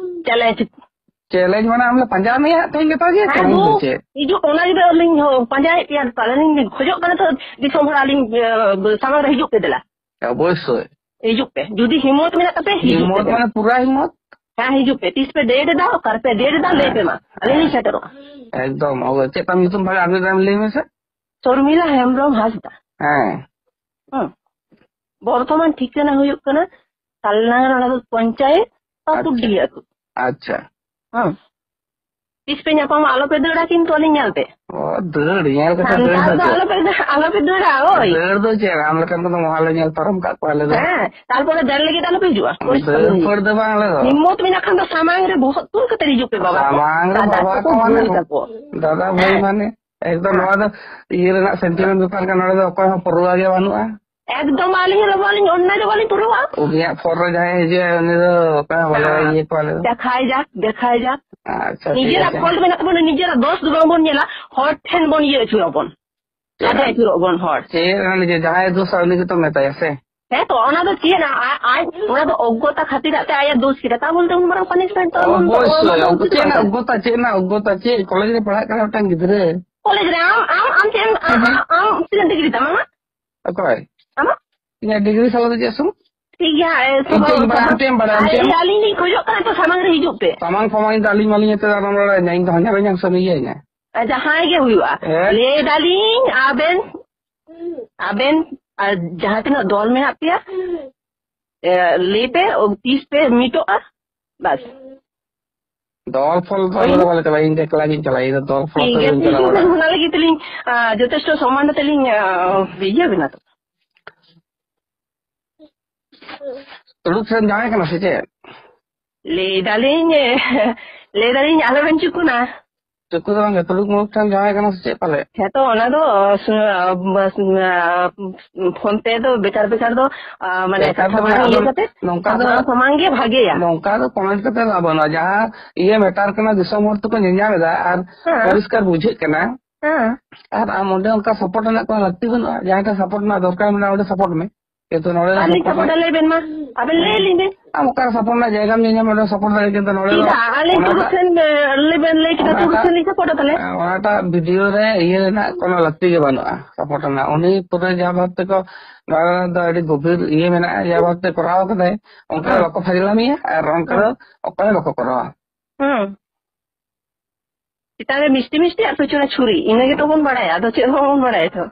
ᱪᱮᱞᱮᱧᱡᱽ᱾ ᱪᱮᱞᱮᱧᱡᱽ ᱢᱟᱱᱮ ᱟᱢ ᱞᱮ ᱯᱟᱸᱡᱟ ᱢᱮᱭᱟ ᱦᱟᱸᱜ ᱛᱮᱦᱮᱧ ᱜᱟᱯᱟ ᱜᱮ? ᱦᱮᱸ, ᱪᱮᱞᱮᱧᱡᱽ ᱫᱚ ᱫᱩ ᱪᱮᱫ? ᱦᱤᱡᱩᱜ, ᱚᱱᱟ ᱜᱮ ᱟᱹᱞᱤᱧ ᱦᱚᱸ ᱯᱟᱸᱡᱟᱭᱮᱫ ᱯᱮᱭᱟ, ᱛᱟᱦᱞᱮ ᱞᱤᱧ ᱠᱷᱚᱡᱚᱜ ᱠᱟᱱᱟ ᱛᱚ, ᱫᱤᱥᱚᱢ ᱦᱚᱲ ᱟᱹᱞᱤᱧ, ᱮ, ᱥᱟᱢᱟᱝ ᱨᱮ ᱦᱤᱡᱩᱜ ᱯᱮ ᱫᱮᱞᱟ᱾ ᱚᱵᱚᱥᱥᱳᱭ᱾ ᱦᱤᱡᱩᱜ ᱯᱮ, ᱡᱩᱫᱤ ᱦᱤᱢᱢᱚᱛ ᱢᱮᱱᱟᱜ ᱛᱟᱯᱮ, ᱦᱤᱡᱩᱜ ᱯᱮ ᱦᱤᱢᱢᱚᱛ ᱫᱮᱞᱟ᱾ ᱢᱟᱱᱮ ᱯᱩᱨᱟ ᱦᱤᱢᱢᱚᱛ? ᱦᱮᱸ, ᱦᱤᱡᱩᱜ ᱯᱮ, ᱛᱤᱥ ᱯᱮ ᱰᱮᱴ ᱮᱫᱟ, ᱚᱠᱟ ᱨᱮᱯᱮ ᱰᱮᱴ ᱮᱫᱟ, ᱞᱟᱹᱭ ᱯᱮ ᱢᱟ, ᱟᱹᱞᱤᱧ ᱞᱤᱧ ᱥᱮᱴᱮᱨᱚᱜᱼᱟ᱾ ᱮᱠᱫᱚᱢ, ᱚᱵᱚ-, ᱪᱮᱫ ᱛᱟᱢ ᱧᱩᱛᱩᱢ ᱵᱷᱟᱜᱮ ᱟᱨ ᱢᱤᱫ ᱫᱷᱟᱣ ᱞᱟᱹᱭ ᱢᱮᱥᱮ? ᱥᱚᱨᱢᱤᱞᱟ ᱦᱮᱢᱵᱨᱚᱢ ᱦᱟᱸᱥᱫᱟ᱾ ᱦᱮᱸ᱾ ᱦᱩᱸ᱾ ᱵᱚᱨᱛᱚᱢᱟᱱ ᱴᱷᱤᱠᱟᱹᱱᱟ ᱦᱩᱭᱩᱜ ᱠᱟᱱᱟ ᱥᱟᱞᱱᱟᱝ ᱨᱟᱲᱟ ᱫᱚ ᱯᱚᱧᱪᱟᱭᱮᱛ, ᱟᱪᱪᱷᱟ᱾ ᱯᱟᱠᱩᱲᱰᱤᱦᱟ ᱟᱹᱛᱩ᱾ ᱟᱪᱪᱷᱟ᱾ ᱦᱩᱸ᱾ ᱛᱤᱥ ᱯᱮ ᱧᱟᱯᱟᱢᱟ, ᱟᱞᱚ ᱯᱮ ᱫᱟᱹᱲᱟ ᱠᱤᱱᱛᱩ ᱟᱹᱞᱤᱧ ᱧᱮᱞ ᱛᱮ᱾ ᱚ, ᱫᱟᱹᱲ, ᱧᱮᱞ ᱠᱟᱛᱷᱟ ᱫᱟᱹᱲ ᱥᱟᱱᱛᱟᱲ ᱫᱚ ᱫᱚ ᱪᱮᱫ? ᱟᱞᱚ ᱯᱮ ᱫᱟᱹᱲᱟ, ᱟᱞᱚ ᱯᱮ ᱫᱟᱹᱲᱟ, ᱳᱭ᱾ ᱫᱟᱹᱲ ᱫᱚ ᱪᱮᱫ? ᱟᱢ ᱞᱮᱠᱟᱱ ᱠᱚᱫᱚ ᱢᱚᱦᱟ ᱞᱮ ᱧᱮᱞ ᱯᱟᱨᱚᱢ ᱠᱟᱜ ᱠᱚᱣᱟ ᱟᱞᱮ ᱫᱚ᱾ ᱦᱮᱸ, ᱛᱟᱨᱯᱚᱨᱮ ᱫᱟᱹᱲ ᱞᱟᱹᱜᱤᱫ ᱟᱞᱚ ᱯᱮ ᱦᱤᱡᱩᱜᱼᱟ᱾ ᱯᱚᱨᱤᱥᱠᱟᱨ ᱫᱟᱹᱲ ᱵᱤᱱ ᱯᱷᱟᱹᱲ ᱫᱚ ᱵᱟᱝ ᱟᱞᱮ ᱫᱚ᱾ ᱦᱤᱢᱢᱚᱛ ᱢᱮᱱᱟᱜ ᱠᱷᱟᱱ ᱫᱚ ᱥᱟᱢᱟᱝ ᱨᱮ ᱵᱚᱦᱚᱜ ᱛᱩᱞ ᱠᱟᱛᱮ ᱦᱤᱡᱩᱜ ᱯᱮ ᱵᱟᱵᱟ ᱠᱚ, ᱥᱟᱢᱟᱝ ᱨᱮ ᱫᱟᱫᱟ ᱵᱟᱵᱟ ᱠᱚ ᱠᱚ ᱢᱟᱱᱮ᱾ ᱢᱟᱹᱭ ᱛᱟᱠᱚ᱾ ᱫᱟᱫᱟ ᱵᱷᱟᱹᱭ ᱦᱮᱸ᱾ ᱢᱟᱱᱮ᱾ ᱮᱠᱫᱚᱢ ᱦᱮᱸ᱾ ᱱᱚᱣᱟ ᱫᱚ ᱤᱭᱟᱹ ᱨᱮᱱᱟᱜ ᱥᱮᱱᱴᱤᱢᱮᱱᱴ ᱵᱮᱯᱟᱨ ᱠᱟᱱᱟ, ᱱᱚᱰᱮ ᱫᱚ ᱚᱠᱚᱭ ᱦᱚᱸ ᱯᱟᱹᱨᱣᱟ ᱜᱮ ᱵᱟᱹᱱᱩᱜᱼᱟ᱾ ᱮᱠᱫᱚᱢ ᱟᱹᱞᱤᱧ ᱦᱚᱸ ᱵᱟᱹᱞᱤᱧ, ᱚᱱᱱᱟᱭ ᱫᱚ ᱵᱟᱹᱞᱤᱧ ᱯᱩᱨᱟᱹᱣᱟ᱾ ᱩᱱᱤᱭᱟᱜ ᱯᱚᱨ ᱨᱮ ᱡᱟᱦᱟᱸᱭ ᱦᱤᱡᱩᱜᱼᱟᱭ, ᱩᱱᱤ ᱫᱚ ᱚᱠᱚᱭ ᱦᱚᱸ ᱵᱟᱞᱮ ᱦᱮᱸ᱾ ᱤᱭᱟᱹ ᱠᱚᱣᱟ ᱟᱞᱮ ᱫᱚ᱾ ᱫᱮᱠᱷᱟᱭ ᱡᱟᱠ, ᱫᱮᱠᱷᱟᱭ ᱡᱟᱠ᱾ ᱟᱪᱪᱷᱟ, ᱴᱷᱤᱠ ᱱᱤᱡᱮᱨᱟᱜ ᱟᱪᱷᱮ᱾ ᱯᱷᱚᱞᱴ ᱢᱮᱱᱟᱜ ᱛᱟᱵᱚᱱᱟ, ᱱᱤᱡᱮᱨᱟᱜ ᱫᱚᱥ ᱫᱚ ᱵᱟᱝᱵᱚᱱ ᱧᱮᱞᱟ, ᱦᱚᱲ ᱴᱷᱮᱱ ᱵᱚᱱ ᱤᱭᱟᱹ ᱟᱹᱪᱩᱨᱚᱜ ᱵᱚᱱ᱾ ᱪᱮᱫ ᱞᱟᱫᱮ ᱮᱢ-, ᱟᱹᱪᱩᱨᱚᱜ ᱵᱚᱱ ᱦᱚᱲ᱾ ᱪᱮᱫ ᱮᱢ ᱞᱟᱹᱭᱟ, ᱡᱟᱦᱟᱸᱭ ᱫᱳᱥᱟ ᱩᱱᱤ ᱜᱮᱛᱚ ᱢᱮᱛᱟᱭᱟ ᱥᱮ᱾ ᱦᱮᱸ ᱛᱚ, ᱚᱱᱟ ᱫᱚ ᱪᱮᱫ ᱱᱟ-, ᱟ-, ᱟᱡ ᱚᱱᱟ ᱫᱚ ᱚᱜᱽᱜᱚᱛᱟ ᱠᱷᱟᱹᱛᱤᱨᱟᱜ ᱛᱮ ᱟᱭᱟᱜ ᱫᱳᱥ ᱠᱮᱫᱟ, ᱛᱟᱵᱚᱞ ᱛᱮ ᱩᱱ ᱢᱟᱨᱟᱝ ᱯᱟᱱᱤᱥᱢᱮᱱᱴ ᱛᱚ ᱮᱢ ᱚᱵᱚᱥᱥᱳᱭ, ᱫᱚ ᱚᱜᱽᱜᱚ-, ᱩᱪᱤᱛ ᱪᱮᱫ ᱵᱟᱝ ᱨᱮᱱᱟᱜ ᱠᱟᱱᱟ᱾ ᱚᱜᱽᱜᱚᱛᱟ, ᱪᱮᱫ ᱨᱮᱱᱟᱜ ᱚᱜᱽᱜᱚᱛᱟ, ᱪᱮᱫ ᱠᱚᱞᱮᱡᱽ ᱨᱮ ᱯᱟᱲᱦᱟᱜ ᱠᱟᱱᱟ ᱢᱤᱫᱴᱟᱝ ᱜᱤᱫᱽᱨᱟᱹ᱾ ᱠᱚᱞᱮᱡᱽ ᱨᱮ ᱟᱢ, ᱟᱢ, ᱟᱢ ᱪᱮᱫ ᱮᱢ, ᱟᱢ, ᱦᱮᱸ, ᱦᱮᱸ᱾ ᱟᱢ, ᱟᱢ ᱛᱤᱱᱟᱹᱜ ᱰᱤᱜᱽᱨᱤ ᱛᱟᱢ ᱟᱢᱟᱜ? ᱚᱠᱚᱭ? ᱟᱢᱟᱜ? ᱤᱧᱟᱹᱜ ᱰᱤᱜᱽᱨᱤ ᱥᱟᱞᱟᱜ ᱫᱚ ᱪᱮᱫ ᱥᱩᱢᱩᱝ? ᱴᱷᱤᱠ ᱜᱮᱭᱟ, ᱮ, ᱤᱧ ᱪᱮᱫ ᱤᱧ ᱵᱟᱲᱟᱭᱟ, ᱟᱢ ᱪᱮᱫ ᱮᱢ ᱟᱹᱞᱤᱧ ᱞᱤᱧ ᱠᱷᱚᱡᱚᱜ ᱠᱟᱱᱟ ᱛᱚ, ᱥᱟᱢᱟᱝ ᱨᱮ ᱦᱤᱡᱩᱜ ᱯᱮ᱾ ᱥᱟᱢᱟᱝ ᱥᱟᱢᱟᱝ ᱤᱧ ᱫᱚ ᱟᱹᱞᱤᱧ ᱢᱟᱞᱤᱧ ᱮᱛᱮᱫ ᱟᱨ ᱚᱱᱟ ᱤᱧ ᱫᱚ ᱦᱟᱧᱟᱨ ᱦᱟᱧᱟᱨ ᱥᱮ ᱤᱭᱟᱹᱭᱮᱱᱟ᱾ ᱟᱨ ᱡᱟᱦᱟᱸᱭ ᱜᱮ ᱦᱩᱭᱩᱜᱼᱟ, ᱦᱮᱸ? ᱞᱟᱹᱭ ᱫᱟᱞᱤᱧ ᱟᱵᱮᱱ, ᱟᱵᱮᱱ ᱟᱨ ᱡᱟᱦᱟᱸ ᱛᱤᱱᱟᱹᱜ ᱫᱚᱞ ᱢᱮᱱᱟᱜ ᱯᱮᱭᱟ, ᱮ, ᱞᱟᱹᱭ ᱯᱮ, ᱚ, ᱛᱤᱥ ᱯᱮ ᱢᱤᱴᱚᱜᱼᱟ, ᱵᱟᱥ᱾ ᱫᱚᱞ ᱯᱷᱚᱞ ᱫᱚ ᱦᱳᱭ᱾ ᱟᱞᱮ ᱫᱚ ᱵᱟᱞᱮ ᱪᱟᱞᱟᱜᱼᱟ, ᱤᱧ ᱫᱚ ᱮᱠᱞᱟ ᱜᱤᱧ ᱪᱟᱞᱟᱜᱼᱟ, ᱤᱧ ᱫᱚ ᱫᱚᱞ ᱯᱷᱚᱞ ᱴᱷᱤᱠ ᱥᱮᱫ ᱜᱮᱭᱟ, ᱫᱚᱧ ᱴᱷᱤᱠ ᱪᱟᱞᱟᱣ ᱜᱮᱭᱟ, ᱵᱟᱲᱟᱜᱼᱟ᱾ ᱚᱱᱟ ᱞᱟᱹᱜᱤᱫ ᱛᱮᱞᱤᱧ, ᱟ, ᱡᱚᱛᱷᱮᱥᱴᱚ ᱥᱚᱢᱢᱟᱱ ᱠᱟᱛᱮ ᱞᱤᱧ, ᱟ, ᱤᱭᱟᱹ ᱵᱮᱱᱟ ᱛᱚ᱾ ᱛᱩᱲᱩᱠ ᱥᱮᱫ ᱮᱢ ᱡᱟᱶᱟᱭ ᱠᱟᱱᱟ ᱥᱮ ᱪᱮᱫ? ᱞᱟᱹᱭ ᱫᱟᱞᱤᱧ, ᱞᱟᱹᱭ ᱫᱟᱞᱤᱧ ᱟᱞᱚᱵᱮᱱ ᱪᱩᱠᱩᱱᱟ᱾ ᱪᱩᱠᱩ ᱫᱚ ᱵᱟᱝ ᱜᱮ, ᱛᱩᱲᱩᱠ ᱢᱩᱞᱩᱠ ᱴᱷᱮᱱ ᱡᱟᱶᱟᱭ ᱠᱟᱱᱟ ᱥᱮ ᱪᱮᱫ ᱯᱟᱞᱮ? ᱦᱮᱸ ᱛᱚ, ᱚᱱᱟ ᱫᱚ, ᱥᱩ-, ᱟ, ᱵᱟᱥ, ᱟ, ᱯᱷᱳᱱ ᱛᱮ ᱫᱚ ᱵᱮᱠᱟᱨ ᱵᱮᱠᱟᱨ ᱫᱚ, ᱟ, ᱢᱟᱱᱮ ᱵᱮᱠᱟᱨ ᱫᱚ ᱥᱟᱢᱟᱝ ᱵᱟᱝ, ᱤᱭᱟᱹ ᱟᱫᱚ ᱠᱟᱛᱮ, ᱱᱚᱝᱠᱟ ᱫᱚ, ᱥᱟᱢᱟᱝ ᱥᱟᱢᱟᱝ ᱜᱮ ᱵᱷᱟᱜᱮᱭᱟ᱾ ᱱᱚᱝᱠᱟ ᱫᱚ ᱠᱚᱢᱮᱱᱴ ᱠᱟᱛᱮ ᱞᱟᱵᱷ ᱵᱟᱹᱱᱩᱜᱼᱟ᱾ ᱡᱟᱦᱟᱸ ᱤᱭᱟᱹ ᱢᱮᱴᱟᱨ ᱠᱟᱱᱟ, ᱫᱤᱥᱚᱢ ᱦᱚᱲ ᱛᱮᱠᱚ ᱧᱮᱧᱟᱢ ᱮᱫᱟ ᱟᱨ ᱦᱮᱸ᱾ ᱯᱚᱨᱤᱥᱠᱟᱨ ᱵᱩᱡᱷᱟᱹᱜ ᱠᱟᱱᱟ᱾ ᱦᱮᱸ᱾ ᱟᱨ ᱟᱢ ᱚᱸᱰᱮ ᱚᱱᱠᱟ ᱥᱟᱯᱳᱨᱴ ᱨᱮᱱᱟᱜ ᱠᱳᱱᱳ ᱞᱟᱹᱠᱛᱤ ᱵᱟᱹᱱᱩᱜᱼᱟ᱾ ᱡᱟᱦᱟᱸᱭ ᱴᱷᱮᱱ ᱥᱟᱯᱳᱨᱴ ᱨᱮᱱᱟᱜ ᱫᱚᱨᱠᱟᱨ ᱢᱮᱱᱟᱜᱼᱟ, ᱚᱸᱰᱮ ᱥᱟᱯᱳᱨᱴ ᱢᱮ᱾ ᱠᱤᱱᱛᱩ ᱱᱚᱰᱮ ᱫᱚ ᱟᱹᱞᱤᱧ ᱥᱟᱯᱳᱨᱴ ᱥᱟᱯᱳᱨᱴ ᱨᱮᱱᱟᱜ ᱟᱞᱮ ᱵᱮᱱ ᱢᱟ, ᱟᱵᱮᱱ ᱞᱟᱹᱭ ᱟᱹᱞᱤᱧ ᱵᱮᱱ᱾ ᱟᱢ ᱚᱠᱟᱨᱮ ᱥᱟᱯᱳᱨᱴ ᱨᱮᱱᱟᱜ ᱡᱟᱭᱜᱟᱢ ᱧᱮᱧᱟᱢᱟ, ᱚᱸᱰᱮ ᱥᱟᱯᱳᱨᱴ ᱫᱟᱲᱮᱭᱟᱜᱼᱟ, ᱠᱤᱱᱛᱩ ᱱᱚᱰᱮ ᱫᱚ ᱪᱮᱫᱟᱜ? ᱟᱹᱞᱤᱧ ᱛᱩᱲᱩᱠ ᱚᱱᱟᱴᱟᱜ, ᱴᱷᱮᱱ, ᱮ, ᱞᱟᱹᱭ ᱵᱮᱱ, ᱞᱟᱹᱭ ᱠᱮᱫᱟ, ᱛᱩᱲᱩᱠ ᱚᱱᱟᱴᱟᱜ, ᱴᱷᱮᱱ ᱞᱤᱧ ᱥᱟᱯᱳᱨᱴᱟ ᱛᱟᱦᱞᱮ? ᱮ, ᱚᱱᱟᱴᱟᱜ ᱵᱷᱤᱰᱤᱭᱳ ᱨᱮ ᱤᱭᱟᱹ ᱨᱮᱱᱟᱜ ᱠᱳᱱᱳ ᱞᱟᱹᱠᱛᱤ ᱜᱮ ᱵᱟᱹᱱᱩᱜᱼᱟ, ᱥᱟᱯᱳᱨᱴ ᱨᱮᱱᱟᱜ᱾ ᱩᱱᱤ ᱯᱩᱨᱟᱹ ᱡᱟᱦᱟᱸ ᱵᱷᱟᱵ ᱛᱮᱠᱚ, ᱱᱚᱣᱟ ᱫᱚ ᱟᱹᱰᱤ ᱜᱚᱵᱷᱤᱨ ᱤᱭᱟᱹ ᱢᱮᱱᱟᱜᱼᱟ, ᱡᱟᱦᱟᱸ ᱵᱷᱟᱵ ᱛᱮ ᱠᱚᱨᱟᱣ ᱠᱟᱫᱟᱭ, ᱚᱱᱠᱟ ᱫᱚ ᱦᱮᱸ᱾ ᱵᱟᱠᱚ ᱯᱷᱟᱡᱽᱞᱟᱢᱤᱭᱟ ᱟᱨ ᱚᱱᱠᱟ ᱫᱚ ᱦᱮᱸ᱾ ᱚᱠᱚᱭ ᱦᱚᱸ ᱵᱟᱠᱚ ᱠᱚᱨᱟᱣᱟ᱾ ᱦᱮᱸ᱾ ᱪᱮᱛᱟᱱ ᱨᱮ ᱢᱤᱥᱴᱤ ᱢᱤᱥᱴᱤ ᱟᱨ ᱯᱮᱪᱷᱚᱱ ᱨᱮ ᱪᱷᱩᱨᱤ, ᱤᱱᱟᱹ ᱜᱮᱛᱚ ᱵᱚᱱ ᱵᱟᱲᱟᱭᱟ, ᱟᱫᱚ ᱪᱮᱫ ᱦᱚᱸ ᱵᱟᱵᱚᱱ ᱵᱟᱲᱟᱭᱟ ᱛᱚ᱾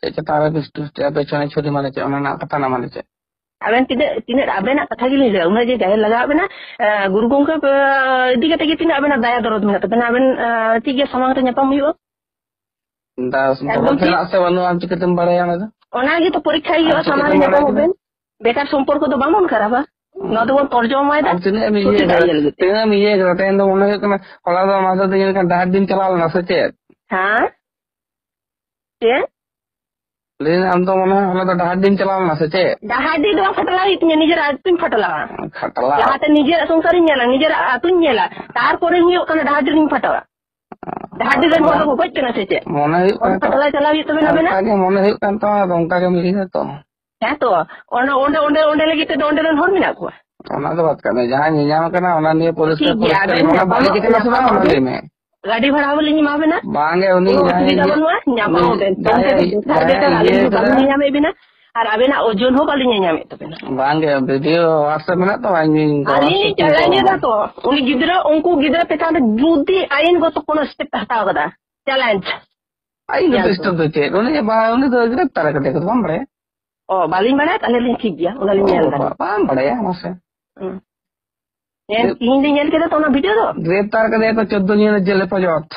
ᱪᱮᱫ ᱪᱮᱛᱟᱱ ᱨᱮ ᱢᱤᱥᱴᱤ ᱢᱤᱥᱴᱤ ᱟᱨ ᱯᱮᱪᱷᱚᱱ ᱨᱮ ᱪᱷᱩᱨᱤ ᱢᱟᱱᱮ ᱪᱮᱫ? ᱚᱱᱟ ᱨᱮᱱᱟᱜ ᱠᱟᱛᱷᱟ ᱨᱮᱱᱟᱜ ᱢᱟᱱᱮ ᱪᱮᱫ? ᱟᱵᱮᱱ ᱛᱤᱱᱟᱹᱜ, ᱛᱤᱱᱟᱹᱜ ᱟᱵᱮᱱᱟᱜ ᱠᱟᱛᱷᱟ ᱜᱮᱞᱤᱧ ᱞᱟᱹᱭᱟ, ᱩᱱᱟᱹᱜ ᱡᱮ ᱡᱟᱦᱮᱨ ᱞᱟᱜᱟᱣ ᱵᱮᱱᱟ, ᱮ, ᱜᱩᱨᱩ ᱜᱚᱢᱠᱮ, ᱮ, ᱤᱫᱤ ᱠᱟᱛᱮ ᱜᱮ ᱛᱤᱱᱟᱹᱜ ᱟᱵᱮᱱᱟᱜ ᱫᱟᱭᱟ ᱫᱚᱨᱚᱫ ᱢᱮᱱᱟᱜ ᱛᱟᱵᱮᱱᱟ, ᱟᱵᱮᱱ, ᱮ, ᱴᱷᱤᱠ ᱜᱮᱭᱟ, ᱥᱟᱢᱟᱝ ᱨᱮ ᱧᱟᱯᱟᱢ ᱦᱩᱭᱩᱜᱼᱟ᱾ ᱫᱟᱥ ᱮᱠᱫᱚᱢ ᱵᱚᱨᱚᱛ ᱴᱷᱤᱠ᱾ ᱢᱮᱱᱟᱜ ᱥᱮ ᱵᱟᱹᱱᱩᱜᱼᱟ, ᱟᱢ ᱪᱤᱠᱟᱹᱛᱮᱢ ᱵᱟᱲᱟᱭᱟ ᱚᱱᱟ ᱫᱚ? ᱚᱱᱟ ᱜᱮᱛᱚ ᱯᱚᱨᱤᱠᱠᱷᱟ ᱟᱢ ᱦᱩᱭᱩᱜᱼᱟ, ᱪᱤᱠᱟᱹᱛᱮᱢ ᱥᱟᱢᱟᱝ ᱨᱮ ᱵᱟᱲᱟᱭ ᱧᱟᱯᱟᱢ ᱠᱮᱫᱟ? ᱟᱵᱮᱱ᱾ ᱵᱮᱠᱟᱨ ᱥᱚᱢᱯᱚᱨᱠᱚ ᱫᱚ ᱵᱟᱵᱚᱱ ᱠᱷᱟᱨᱟᱯᱟ᱾ ᱦᱩᱸ᱾ ᱱᱚᱣᱟ ᱫᱚᱵᱚᱱ ᱛᱚᱨᱡᱚᱢᱟᱭᱮᱫᱟ ᱟᱢ ᱛᱤᱱᱟᱹᱜ ᱮᱢ ᱥᱚᱴᱷᱤᱠ ᱤᱭᱟᱹ ᱟᱜ ᱠᱟᱫᱟ, ᱤᱭᱟᱹ ᱞᱟᱹᱜᱤᱫ ᱛᱮ᱾ ᱛᱤᱱᱟᱹᱜ ᱮᱢ ᱤᱭᱟᱹ ᱠᱟᱫᱟ? ᱛᱮᱦᱮᱧ ᱫᱚ ᱢᱚᱱᱮ ᱦᱩᱭᱩᱜ ᱠᱟᱱᱟ, ᱦᱚᱞᱟ ᱫᱚ ᱟᱢ ᱥᱟᱛᱮ ᱤᱧ ᱞᱮᱠᱟᱱ ᱰᱟᱦᱟᱨ ᱰᱤᱢ ᱪᱟᱞᱟᱣ ᱞᱮᱱᱟ ᱥᱮ ᱪᱮᱫ? ᱦᱮᱸ? ᱪᱮᱫ? ᱞᱟᱹᱭ ᱫᱟᱹᱧ, ᱟᱢ ᱫᱚ ᱢᱚᱱᱮ ᱦᱚᱭ ᱦᱚᱞᱟ ᱫᱚ ᱰᱟᱦᱟᱨ ᱰᱤᱢ ᱪᱟᱞᱟᱣ ᱞᱮᱱᱟ ᱥᱮ ᱪᱮᱫ? ᱰᱟᱦᱟᱨ ᱰᱤ ᱫᱚ ᱵᱟᱝ ᱠᱷᱟᱴᱞᱟ ᱦᱩᱭᱩᱜ ᱛᱤᱧᱟᱹ, ᱱᱤᱡᱮᱨᱟᱜ ᱟᱹᱛᱩᱧ ᱠᱷᱟᱴᱞᱟᱣᱟ᱾ ᱠᱷᱟᱴᱞᱟᱣ? ᱞᱟᱦᱟᱛᱮ ᱱᱤᱡᱮᱨᱟᱜ ᱥᱚᱝᱥᱟᱨᱤᱧ ᱧᱮᱞᱟ, ᱱᱤᱡᱮᱨᱟᱜ ᱟᱹᱛᱩᱧ ᱧᱮᱞᱟ, ᱛᱟᱨᱯᱚᱨᱮ ᱦᱩᱭᱩᱜ ᱠᱟᱱᱟ ᱰᱟᱦᱟᱨ ᱰᱤ ᱨᱤᱧ ᱯᱷᱟᱴᱟᱣᱟ᱾ ᱰᱟᱦᱟᱨ ᱰᱤ ᱨᱮᱱ ᱦᱚᱲ ᱫᱚᱠᱚ ᱜᱚᱡ ᱠᱟᱱᱟ ᱥᱮ ᱪᱮᱫ? ᱢᱚᱱᱮ ᱦᱩᱭᱩᱜ ᱚᱱᱟ ᱠᱟᱱ ᱛᱟᱢᱟ, ᱠᱷᱟᱴᱞᱟ ᱪᱟᱞᱟᱣ ᱦᱩᱭᱩᱜ ᱛᱟᱵᱮᱱᱟ ᱚᱱᱠᱟ ᱟᱵᱮᱱᱟᱜ᱾ ᱜᱮ ᱢᱚᱱᱮ ᱦᱩᱭᱩᱜ ᱠᱟᱱ ᱛᱟᱢᱟ, ᱟᱫᱚ ᱚᱱᱠᱟ ᱜᱮᱢ ᱞᱟᱹᱭ ᱫᱟ ᱛᱚ᱾ ᱦᱮᱸ ᱛᱚ, ᱚᱱᱟ, ᱚᱸᱰᱮ, ᱚᱸᱰᱮ, ᱚᱸᱰᱮ ᱞᱟᱹᱜᱤᱫ ᱛᱮᱫᱚ ᱚᱸᱰᱮ ᱨᱮᱱ ᱦᱚᱲ ᱢᱮᱱᱟᱜ ᱠᱚᱣᱟ᱾ ᱚᱱᱟ ᱫᱚ ᱵᱟᱫ ᱠᱟᱜ ᱢᱮ, ᱡᱟᱦᱟᱸ ᱧᱮᱧᱟᱢ ᱠᱟᱱᱟ ᱚᱱᱟ ᱱᱤᱭᱮ ᱯᱚᱨᱤᱥᱠᱟᱨ, ᱴᱷᱤᱠ ᱜᱮᱭᱟ, ᱯᱚᱨᱤᱥᱠᱟᱨ ᱟᱵᱮᱱ ᱚᱱᱟ ᱵᱟᱹᱲᱤᱡ ᱧᱟᱯᱟᱢᱚᱜ, ᱠᱟᱱᱟ ᱥᱮ ᱵᱟᱝ ᱚᱱᱟ ᱧᱟᱯᱟᱢᱚᱜ, ᱞᱟᱹᱭ ᱢᱮ᱾ ᱜᱟᱹᱰᱤ ᱵᱷᱟᱲᱟ ᱦᱚᱸ ᱞᱤᱧ ᱮᱢᱟ ᱵᱮᱱᱟ᱾ ᱵᱟᱝᱜᱮ, ᱩᱱᱤ ᱠᱳᱱᱳ ᱡᱟᱦᱟᱸᱭ ᱚᱥᱩᱵᱤᱫᱷᱟ ᱤᱭᱟᱹ, ᱵᱟᱹᱱᱩᱜᱼᱟ, ᱧᱟᱯᱟᱢ ᱩᱱᱤ ᱟᱵᱮᱱ᱾ ᱯᱷᱳᱱ ᱡᱟᱦᱟᱸᱭ ᱛᱮ ᱤᱭᱟᱹ ᱵᱮᱥ ᱫᱷᱟᱨᱟ ᱠᱟᱫᱟ᱾ ᱵᱮᱥ ᱟᱹᱞᱤᱧ ᱫᱚ ᱵᱟᱹᱞᱤᱧ ᱧᱟᱢᱮᱫ ᱵᱮᱱᱟ᱾ ᱟᱨ ᱟᱵᱮᱱᱟᱜ ᱳᱡᱚᱱ ᱦᱚᱸ ᱵᱟᱹᱞᱤᱧ ᱧᱟᱢᱮᱫ ᱛᱟᱵᱮᱱᱟ᱾ ᱵᱟᱝᱜᱮ, video WhatsApp ᱢᱮᱱᱟᱜ ᱛᱟᱢᱟ? ᱤᱧ ᱟᱹᱞᱤᱧ WhatsApp ᱛᱮᱧ ᱪᱟᱞᱟᱜ ᱠᱚᱞ ᱧᱮᱞᱟ ᱟᱢᱟ᱾ ᱛᱚ, ᱩᱱᱤ ᱜᱤᱫᱽᱨᱟᱹ, ᱩᱱᱠᱩ ᱜᱤᱫᱽᱨᱟᱹ ᱪᱮᱛᱟᱱ ᱨᱮ ᱡᱩᱫᱤ ᱟᱹᱭᱤᱱ ᱜᱚᱛᱚ ᱠᱳᱱᱳ step ᱦᱟᱛᱟᱣ ᱠᱟᱫᱟ, challenge᱾ ᱟᱹᱭᱤᱱ ᱜᱚᱛᱚ ᱧᱮᱞ step ᱯᱮ᱾ ᱫᱚ ᱪᱮᱫ? ᱩᱱᱤ ᱵᱟ-, ᱩᱱᱤ ᱫᱚ ᱜᱨᱮᱯᱛᱟᱨ ᱠᱟᱫᱮ ᱠᱚ, ᱵᱟᱢ ᱵᱟᱲᱟᱭᱟ? ᱚ, ᱵᱟᱹᱞᱤᱧ ᱵᱟᱲᱟᱭᱟ, ᱛᱟᱦᱞᱮ ᱞᱤᱧ ᱴᱷᱤᱠ ᱜᱮᱭᱟ, ᱚᱱᱟ ᱞᱤᱧ ᱚ, ᱧᱮᱞ ᱫᱟ᱾ ᱵᱟ-, ᱵᱟᱢ ᱵᱟᱲᱟᱭᱟ, ᱢᱟᱥᱮ᱾ ᱦᱩᱸ᱾ ᱧᱮᱞ, ᱜᱨᱮᱯ-, ᱛᱤᱦᱤᱧ ᱞᱤᱧ ᱧᱮᱞ ᱠᱮᱫᱟ ᱛᱚ ᱚᱱᱟ video ᱫᱚ᱾ ᱜᱨᱮᱯᱛᱟᱨ ᱠᱟᱫᱮᱭᱟ ᱠᱚ ᱪᱳᱫᱽᱫᱳ ᱧᱤᱭᱟᱹ ᱡᱮᱞ ᱦᱮᱯᱟᱡᱚᱛ᱾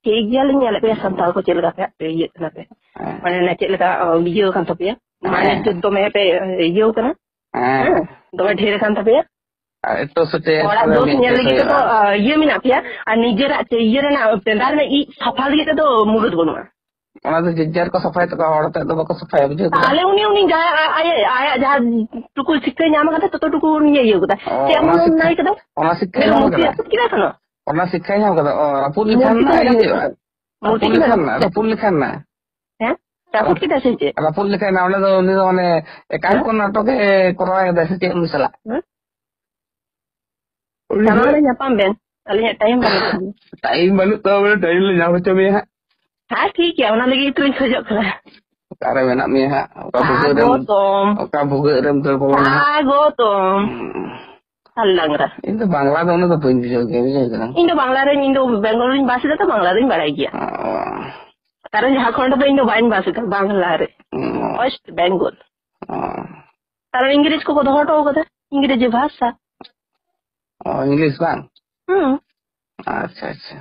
ᱴᱷᱤᱠ ᱜᱮᱭᱟ, ᱞᱤᱧ ᱧᱮᱞᱮᱫ ᱯᱮᱭᱟ ᱥᱟᱱᱛᱟᱲ ᱠᱚ ᱪᱮᱫ ᱞᱮᱠᱟ ᱯᱮ ᱤᱭᱟᱹᱜ ᱠᱟᱱᱟ ᱯᱮ᱾ ᱦᱮᱸ᱾ ᱢᱟᱱᱮ ᱪᱮᱫ ᱞᱮᱠᱟ, ᱚ, ᱤᱭᱟᱹ ᱠᱟᱱ ᱛᱟᱯᱮᱭᱟ, ᱦᱮᱸ᱾ ᱢᱟᱱᱮ ᱡᱩᱫᱽᱫᱷᱚ ᱢᱮ ᱯᱮ ᱤᱭᱟᱹ ᱠᱟᱱᱟ᱾ ᱦᱮᱸ᱾ ᱦᱮᱸ, ᱫᱚᱢᱮ ᱰᱷᱮᱨ ᱠᱟᱱ ᱛᱟᱯᱮᱭᱟ᱾ ᱟᱨ ᱮᱛᱚ ᱥᱮ ᱪᱮᱫ ᱦᱚᱲᱟᱜ ᱫᱚᱥ ᱧᱮᱞ ᱞᱟᱹᱜᱤᱫ ᱛᱮᱫᱚ, ᱦᱩᱭᱩᱜᱼᱟ? ᱟ, ᱤᱭᱟᱹ ᱢᱮᱱᱟᱜ ᱯᱮᱭᱟ, ᱟᱨ ᱱᱤᱡᱮᱨᱟᱜ ᱪᱮ ᱤᱭᱟᱹ ᱨᱮᱱᱟᱜ ᱯᱮᱸᱫᱟ ᱨᱮᱱᱟᱜ ᱤᱡ ᱥᱟᱯᱷᱟ ᱞᱟᱹᱜᱤᱫ ᱛᱮᱫᱚ ᱢᱩᱨᱟᱹᱫ ᱵᱟᱹᱱᱩᱜᱼᱟ᱾ ᱚᱱᱟ ᱫᱚ ᱡᱮᱡᱟᱨ ᱠᱚ ᱥᱟᱯᱷᱟᱭ ᱛᱟᱠᱚᱣᱟ, ᱦᱚᱲ ᱛᱮᱫ ᱫᱚ ᱵᱟᱠᱚ ᱥᱟᱯᱷᱟᱭᱟ, ᱵᱩᱡᱷᱟᱹᱣ ᱠᱮᱫᱟ? ᱛᱟᱦᱞᱮ ᱩᱱᱤ, ᱩᱱᱤ ᱡᱟᱦᱟᱸ ᱟ-, ᱟᱭ-, ᱟᱭᱟᱜ ᱡᱟᱦᱟᱸ ᱴᱩᱠᱩ ᱥᱤᱠᱠᱷᱟᱭ ᱧᱟᱢ ᱟᱠᱟᱫᱟ, ᱛᱚᱛᱚ ᱴᱩᱠᱩ ᱩᱱᱤ ᱤᱭᱟᱹ ᱠᱟᱫᱟ᱾ ᱚ, ᱪᱮᱫ ᱚᱱᱟ ᱮᱢᱚᱱ ᱥᱤᱠᱠᱷᱟ, ᱱᱟᱭ ᱠᱟᱫᱟ? ᱚᱱᱟ ᱥᱤᱠᱠᱷᱟᱭ ᱧᱟᱢ ᱢᱩᱨᱛᱤ ᱠᱟᱫᱟ? ᱨᱟᱹᱯᱩᱫ ᱠᱮᱫᱟ ᱥᱮ ᱱᱚᱣᱟ? ᱚᱱᱟ ᱥᱤᱠᱠᱷᱟᱭ ᱧᱟᱢ ᱠᱟᱫᱟ? ᱚ, ᱨᱟᱹᱯᱩᱫ ᱞᱮᱠᱷᱟᱱ ᱢᱩᱨᱛᱤ ᱱᱟ ᱠᱚ ᱤᱭᱟᱹ ᱨᱟᱹᱯᱩᱫ ᱦᱩᱭᱩᱜᱼᱟ᱾ ᱠᱮᱫᱟ? ᱨᱟᱹᱯᱩᱫ ᱢᱩᱨᱛᱤ ᱠᱚ ᱞᱮᱠᱷᱟᱱ ᱨᱟᱹᱯᱩᱫ ᱱᱟ, ᱠᱮᱫᱟ? ᱨᱟᱹᱯᱩᱫ ᱞᱮᱠᱷᱟᱱ ᱱᱟ᱾ ᱦᱮᱸ? ᱨᱟᱹᱯᱩᱫ ᱠᱮᱫᱟ ᱥᱮ ᱪᱮᱫ? ᱨᱟᱹᱯᱩᱫ ᱞᱮᱠᱷᱟᱱ ᱱᱟ, ᱚᱸᱰᱮ ᱫᱚ ᱩᱱᱤ ᱫᱚ ᱢᱟᱱᱮ ᱮᱠᱟᱭ ᱦᱮᱸ? ᱠᱚ ᱱᱟᱴᱚᱠ ᱮ ᱠᱚᱨᱟᱣ ᱮᱫᱟ ᱥᱮ ᱪᱮᱫ ᱩᱱᱤ ᱥᱟᱞᱟᱜ? ᱦᱮᱸ? ᱩᱱᱤ ᱥᱟᱢᱟᱝ ᱫᱚ ᱨᱮ ᱧᱟᱯᱟᱢ ᱵᱮᱱ, ᱟᱹᱞᱤᱧᱟᱜ time ᱵᱟᱹᱱᱩᱜ ᱛᱟᱹᱞᱤᱧᱟ᱾ Time ᱵᱟᱹᱱᱩᱜ ᱛᱟᱢᱟ ᱵᱚᱞᱮ, time ᱞᱮ ᱧᱟᱢ ᱦᱚᱪᱚ ᱢᱮᱭᱟ ᱦᱟᱸᱜ᱾ ᱦᱮᱸ, ᱴᱷᱤᱠ ᱜᱮᱭᱟ, ᱚᱱᱟ ᱞᱟᱹᱜᱤᱫ ᱜᱮᱛᱚ ᱞᱤᱧ ᱠᱷᱚᱡᱚᱜ ᱠᱟᱱᱟ᱾ ᱚᱠᱟᱨᱮ ᱢᱮᱱᱟᱜ ᱢᱮᱭᱟ ᱦᱟᱸᱜ? ᱚᱠᱟ ᱵᱷᱩᱜᱟᱹᱜ ᱨᱮᱢ, ᱥᱟᱜᱚᱛᱚᱢ᱾ ᱚᱠᱟ ᱵᱷᱩᱜᱟᱹᱜ ᱨᱮᱢ ᱫᱟᱹᱲ ᱵᱚᱞᱚᱱᱟ ᱦᱟᱸᱜ? ᱥᱟᱜᱚᱛᱚᱢ᱾ ᱦᱩᱸ᱾ ᱟᱞ ᱰᱟᱝᱨᱟ᱾ ᱤᱧ ᱫᱚ ᱵᱟᱝᱞᱟ ᱫᱚ ᱩᱱᱟᱹᱜ ᱫᱚ ᱵᱟᱹᱧ ᱵᱩᱡᱷᱟᱹᱣ ᱜᱮᱭᱟ, ᱵᱩᱡᱷᱟᱹᱣ ᱠᱮᱫᱟᱢ? ᱤᱧ ᱫᱚ ᱵᱟᱝᱞᱟ ᱨᱮ, ᱤᱧ ᱫᱚ ᱵᱮᱝᱜᱚᱞ ᱨᱤᱧ ᱵᱟᱥ ᱮᱫᱟ ᱛᱚ, ᱵᱟᱝᱞᱟ ᱫᱚᱧ ᱵᱟᱲᱟᱭ ᱜᱮᱭᱟ᱾ ᱚ᱾ ᱠᱟᱨᱚᱱ ᱡᱷᱟᱲᱠᱷᱚᱸᱰ ᱨᱮᱫᱚ ᱤᱧ ᱫᱚ ᱵᱟᱹᱧ ᱵᱟᱥ ᱮᱫᱟ, ᱵᱟᱝᱞᱟ ᱨᱮ᱾ ᱚ᱾ West Bengal᱾ ᱚ᱾ ᱠᱟᱨᱚᱱ ᱤᱝᱨᱮᱡᱽ ᱠᱚᱠᱚ ᱫᱚᱦᱚ ᱦᱚᱴᱚ ᱠᱟᱫᱟ, ᱤᱝᱨᱮᱡᱤ ᱵᱷᱟᱥᱟ᱾ ᱚ, ᱤᱝᱞᱤᱥ ᱵᱟᱝ? ᱦᱩᱸ᱾ ᱟᱪᱪᱷᱟ, ᱟᱪᱪᱷᱟ᱾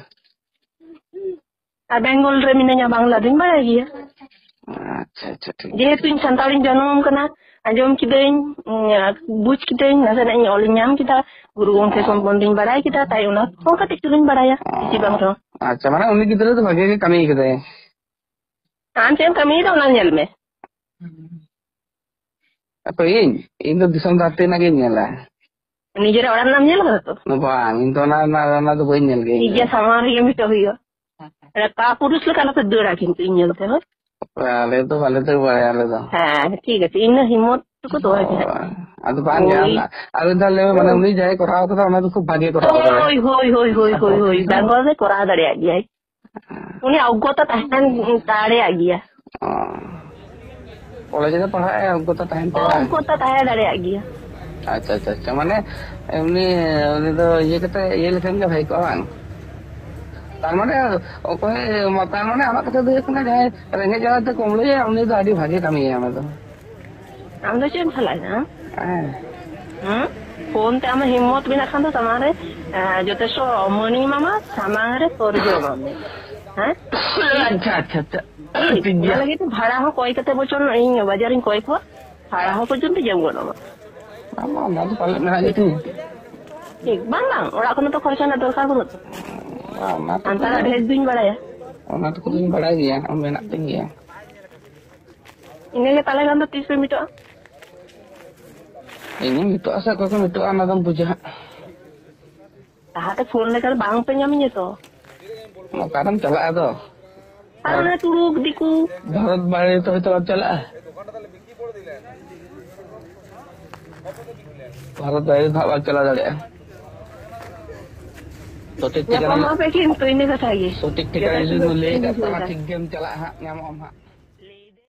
ᱟᱨ ᱵᱮᱝᱜᱚᱞ ᱨᱮ ᱢᱤᱱᱟᱹᱧᱟ, ᱵᱟᱝᱞᱟ ᱫᱚᱧ ᱵᱟᱲᱟᱭ ᱜᱮᱭᱟ᱾ ᱟᱪᱪᱷᱟ, ᱟᱪᱪᱷᱟ, ᱴᱷᱤᱠ ᱜᱮᱭᱟ, ᱡᱮᱦᱮᱛᱩ ᱴᱷᱤᱠ ᱤᱧ ᱜᱮᱭᱟ᱾ ᱥᱟᱱᱛᱟᱲᱤᱧ ᱡᱟᱱᱟᱢ ᱠᱟᱱᱟ, ᱟᱸᱡᱚᱢ ᱠᱤᱫᱟᱹᱧ, ᱩᱸ, ᱵᱩᱡᱽ ᱠᱤᱫᱟᱹᱧ, ᱱᱟᱥᱮᱱᱟᱜ ᱤᱧ ᱚᱞ ᱧᱟᱢ ᱠᱮᱫᱟ, ᱜᱩᱨᱩ ᱜᱚᱢᱠᱮ ᱚ᱾ ᱥᱚᱢᱵᱚᱱᱫᱷᱮᱧ ᱵᱟᱲᱟᱭ ᱠᱮᱫᱟ, ᱛᱟᱭ ᱚᱱᱟ ᱠᱚ ᱠᱟᱹᱴᱤᱡ ᱪᱩᱞᱩᱧ ᱵᱟᱲᱟᱭᱟ, ᱚ᱾ ᱵᱮᱥᱤ ᱵᱟᱝ ᱨᱮᱦᱚᱸ᱾ ᱟᱪᱪᱷᱟ, ᱢᱟᱱᱮ ᱩᱱᱤ ᱜᱤᱫᱽᱨᱟᱹ ᱫᱚ ᱵᱷᱟᱜᱮ ᱜᱮ ᱠᱟᱹᱢᱤ ᱠᱟᱫᱟᱭ᱾ ᱟᱢ ᱪᱮᱫ ᱮᱢ ᱠᱟᱹᱢᱤᱭᱮᱫᱟ, ᱚᱱᱟ ᱧᱮᱞ ᱢᱮ᱾ ᱟᱫᱚ ᱤᱧ, ᱤᱧ ᱫᱚ ᱫᱤᱥᱚᱢ ᱫᱷᱟᱹᱨᱛᱤ ᱨᱮᱱᱟᱜ ᱜᱤᱧ ᱧᱮᱞᱟ᱾ ᱱᱤᱡᱮᱨᱟᱜ ᱚᱲᱟᱜ ᱨᱮᱱᱟᱜ ᱮᱢ ᱧᱮᱞ ᱟᱠᱟᱫᱟ ᱛᱚ? ᱵᱟᱝ, ᱤᱧ ᱫᱚ ᱚᱱᱟ, ᱚᱱᱟ, ᱚᱱᱟ ᱫᱚ ᱵᱟᱹᱧ ᱧᱮᱞ ᱜᱮᱭᱟ ᱤᱧ ᱴᱷᱤᱠ ᱫᱚ᱾ ᱜᱮᱭᱟ, ᱥᱟᱢᱟᱝ ᱨᱮᱜᱮ ᱢᱤᱫᱴᱮᱡ ᱦᱩᱭᱩᱜᱼᱟ᱾ ᱟᱨ ᱠᱟ ᱯᱩᱨᱩᱥ ᱞᱮᱠᱟ ᱟᱞᱚᱯᱮ ᱫᱟᱹᱲᱟ ᱠᱤᱱᱛᱩ ᱤᱧ ᱧᱮᱞ ᱛᱮ, ᱦᱳᱭ? ᱟᱞᱮ ᱫᱚ ᱵᱟᱞᱮ ᱫᱟᱹᱲ ᱵᱟᱲᱟᱭᱟ ᱟᱞᱮ ᱫᱚ᱾ ᱦᱮᱸ, ᱴᱷᱤᱠ ᱟᱪᱷᱮ, ᱤᱱᱟᱹ ᱦᱤᱢᱢᱚᱛ ᱴᱩᱠᱩ ᱫᱚᱦᱚᱭ ᱯᱮ ᱦᱟᱸᱜ᱾ ᱦᱳᱭ, ᱟᱫᱚ ᱵᱟᱝ ᱜᱮ, ᱦᱳᱭ᱾ ᱟᱢ, ᱟᱨ ᱢᱤᱫ ᱫᱷᱟᱣ ᱞᱟᱹᱭ ᱢᱮ, ᱢᱟᱱᱮ, ᱦᱳᱭ᱾ ᱩᱱᱤ ᱡᱟᱦᱟᱸᱭ ᱠᱚᱨᱟᱣ ᱠᱟᱫᱟ, ᱚᱱᱟ ᱫᱚ ᱠᱷᱩᱵ ᱵᱷᱟᱜᱮ ᱠᱚᱨᱟᱣ ᱠᱟᱫᱟᱭ᱾ ᱦᱳᱭ, ᱦᱳᱭ, ᱦᱳᱭ, ᱦᱳᱭ, ᱦᱳᱭ, ᱦᱳᱭ᱾ ᱵᱮᱝᱜᱚᱞ ᱨᱮ ᱠᱚᱨᱟᱣ ᱫᱟᱲᱮᱭᱟᱜ ᱜᱮᱭᱟᱭ᱾ ᱩᱱᱤᱭᱟᱜ ᱚᱜᱽᱜᱚᱛᱟ ᱛᱟᱦᱮᱱ ᱫᱟᱲᱮᱭᱟᱜ ᱜᱮᱭᱟ᱾ ᱚ᱾ ᱠᱚᱞᱮᱡᱽ ᱨᱮ ᱯᱟᱲᱦᱟᱜ ᱮ, ᱚᱜᱽᱜᱚᱛᱟ ᱛᱟᱦᱮᱱ ᱛᱟᱭᱟ᱾ ᱚᱜᱽᱜᱚᱛᱟ ᱛᱟᱦᱮᱸ ᱫᱟᱲᱮᱭᱟᱜ ᱜᱮᱭᱟ᱾ ᱟᱪᱪᱷᱟ, ᱟᱪᱪᱷᱟ, ᱟᱪᱪᱷᱟ᱾ ᱢᱟᱱᱮ, ᱮᱢᱱᱤ ᱩᱱᱤ ᱫᱚ ᱤᱭᱟᱹ ᱠᱟᱛᱮ, ᱤᱭᱟᱹ ᱞᱮᱠᱷᱟᱱ ᱜᱮ ᱵᱷᱟᱜᱮ ᱠᱚᱜᱼᱟ, ᱵᱟᱝ? ᱛᱟᱨ ᱢᱟᱱᱮ, ᱚᱠᱚᱭ, ᱛᱟᱨ ᱢᱟᱱᱮ, ᱟᱢᱟᱜ ᱠᱟᱛᱷᱟ ᱫᱚ ᱦᱩᱭᱩᱜ ᱠᱟᱱᱟ, ᱡᱟᱦᱟᱸᱭ ᱨᱮᱸᱜᱮᱡ ᱡᱟᱞᱟ ᱛᱮ ᱠᱩᱢᱵᱽᱲᱩᱭᱟ, ᱩᱱᱤ ᱫᱚ ᱟᱹᱰᱤ ᱵᱷᱟᱜᱮ ᱠᱟᱹᱢᱤᱭᱟ ᱚᱱᱟ ᱫᱚ᱾ ᱟᱢ ᱫᱚ ᱪᱮᱫ ᱮᱢ ᱪᱟᱞᱟᱜᱼᱟ? ᱦᱮᱸ᱾ ᱦᱮᱸ? ᱯᱷᱳᱱ ᱛᱮ ᱟᱢᱟᱜ ᱦᱤᱢᱢᱚᱛ ᱢᱮᱱᱟᱜ ᱠᱷᱟᱱ ᱫᱚ ᱥᱟᱢᱟᱝ ᱨᱮ, ᱮᱸ, ᱡᱚᱛᱷᱮᱥᱴᱚ ᱢᱟᱹᱱᱤ ᱮᱢᱟᱢᱟ, ᱥᱟᱢᱟᱝ ᱨᱮ ᱛᱚᱨᱡᱚᱢᱟᱢ ᱢᱮ᱾ ᱦᱮᱸ? ᱟᱪᱪᱷᱟ, ᱟᱪᱪᱷᱟ, ᱟᱪᱪᱷᱟ᱾ ᱴᱷᱤᱠ ᱚᱱᱟ ᱜᱮᱭᱟ᱾ ᱞᱟᱹᱜᱤᱫ ᱛᱮ ᱵᱷᱟᱲᱟ ᱦᱚᱸ ᱠᱚᱭ ᱠᱟᱛᱮ ᱵᱚᱪᱚᱱ ᱤᱧ ᱵᱟᱡᱟᱨᱤᱧ ᱠᱚᱭ ᱠᱚᱣᱟ, ᱵᱷᱟᱲᱟ ᱦᱚᱸ ᱯᱚᱨᱡᱚᱱᱛᱚ ᱡᱚᱢ ᱜᱟᱱᱚᱜᱼᱟ᱾ ᱵᱟᱝ, ᱚᱱᱟ ᱫᱚ ᱯᱟᱞᱮᱫ ᱢᱮᱱᱟᱜ ᱜᱮᱛᱤᱧ᱾ ᱴᱷᱤᱠ, ᱵᱟᱝ, ᱵᱟᱝ, ᱚᱲᱟᱜ ᱠᱷᱚᱱ ᱫᱚ ᱠᱷᱚᱨᱪᱟ ᱨᱮᱱᱟᱜ ᱫᱚᱨᱠᱟᱨ ᱵᱟᱹᱱᱩᱜ ᱛᱟᱢᱟ᱾ ᱵᱟᱝ, ᱚᱱᱟ ᱴᱩᱠᱩ ᱥᱟᱱᱛᱟᱲᱟᱜ ᱫᱚ, ᱰᱷᱮᱨ ᱫᱩᱧ ᱵᱟᱲᱟᱭᱟ᱾ ᱚᱱᱟ ᱴᱩᱠᱩ ᱫᱩᱧ ᱵᱟᱲᱟᱭ ᱜᱮᱭᱟ, ᱟᱢ ᱢᱮᱱᱟᱜ ᱛᱤᱧ ᱜᱮᱭᱟ᱾ ᱤᱱᱟᱹᱜᱮ ᱛᱟᱦᱞᱮ ᱠᱷᱟᱱ ᱫᱚ ᱛᱤᱥ ᱯᱮ ᱢᱤᱴᱚᱜᱼᱟ? ᱤᱧ ᱢᱤᱴᱚᱜᱼᱟ ᱥᱮ ᱚᱠᱚᱭ ᱠᱚ ᱢᱤᱴᱚᱜᱼᱟ, ᱚᱱᱟ ᱫᱚᱢ ᱵᱩᱡᱷᱟᱹᱣ ᱦᱟᱸᱜ᱾ ᱞᱟᱦᱟᱛᱮ ᱯᱷᱳᱱ ᱞᱮᱠᱷᱟᱱ ᱵᱟᱝ ᱯᱮ ᱧᱟᱢᱤᱧᱟ ᱛᱚ? ᱚᱠᱟᱨᱮᱢ ᱪᱟᱞᱟᱜᱼᱟ ᱟᱫᱚ? ᱟᱨ ᱚᱱᱟ ᱛᱩᱲᱩᱠ ᱫᱤᱠᱩ᱾ ᱵᱷᱟᱨᱚᱛ ᱵᱟᱭᱨᱮ ᱛᱚ ᱦᱚᱭᱛᱚ ᱵᱟᱢ ᱪᱟᱞᱟᱜᱼᱟ᱾ ᱵᱷᱟᱨᱚᱛ ᱵᱟᱭᱨᱮ ᱫᱚ ᱦᱟᱸᱜ ᱵᱟᱢ ᱪᱟᱞᱟᱣ ᱫᱟᱲᱮᱭᱟᱜᱼᱟ᱾ ᱥᱚᱴᱷᱤᱠ ᱴᱷᱤᱠᱟᱹᱱᱟ, ᱧᱟᱯᱟᱢᱚᱜ ᱟᱯᱮ ᱠᱤᱱᱛᱩ ᱤᱱᱟᱹ ᱠᱟᱛᱷᱟ ᱜᱮ᱾ ᱥᱚᱴᱷᱤᱠ ᱴᱷᱤᱠᱟᱹᱱᱟ ᱡᱚᱛᱚ ᱡᱩᱫᱤ ᱥᱩᱫᱷᱩ ᱵᱚᱱ ᱞᱟᱹᱭ ᱤᱧ ᱟᱠᱟᱫ ᱛᱟᱢᱟ, ᱵᱩᱡᱷᱟᱹᱣ ᱫᱟ᱾ ᱴᱷᱤᱠ ᱜᱮᱢ ᱪᱟᱞᱟᱜᱼᱟ ᱦᱟᱸᱜ, ᱧᱟᱢᱚᱜ ᱟᱢ ᱦᱟᱸᱜ᱾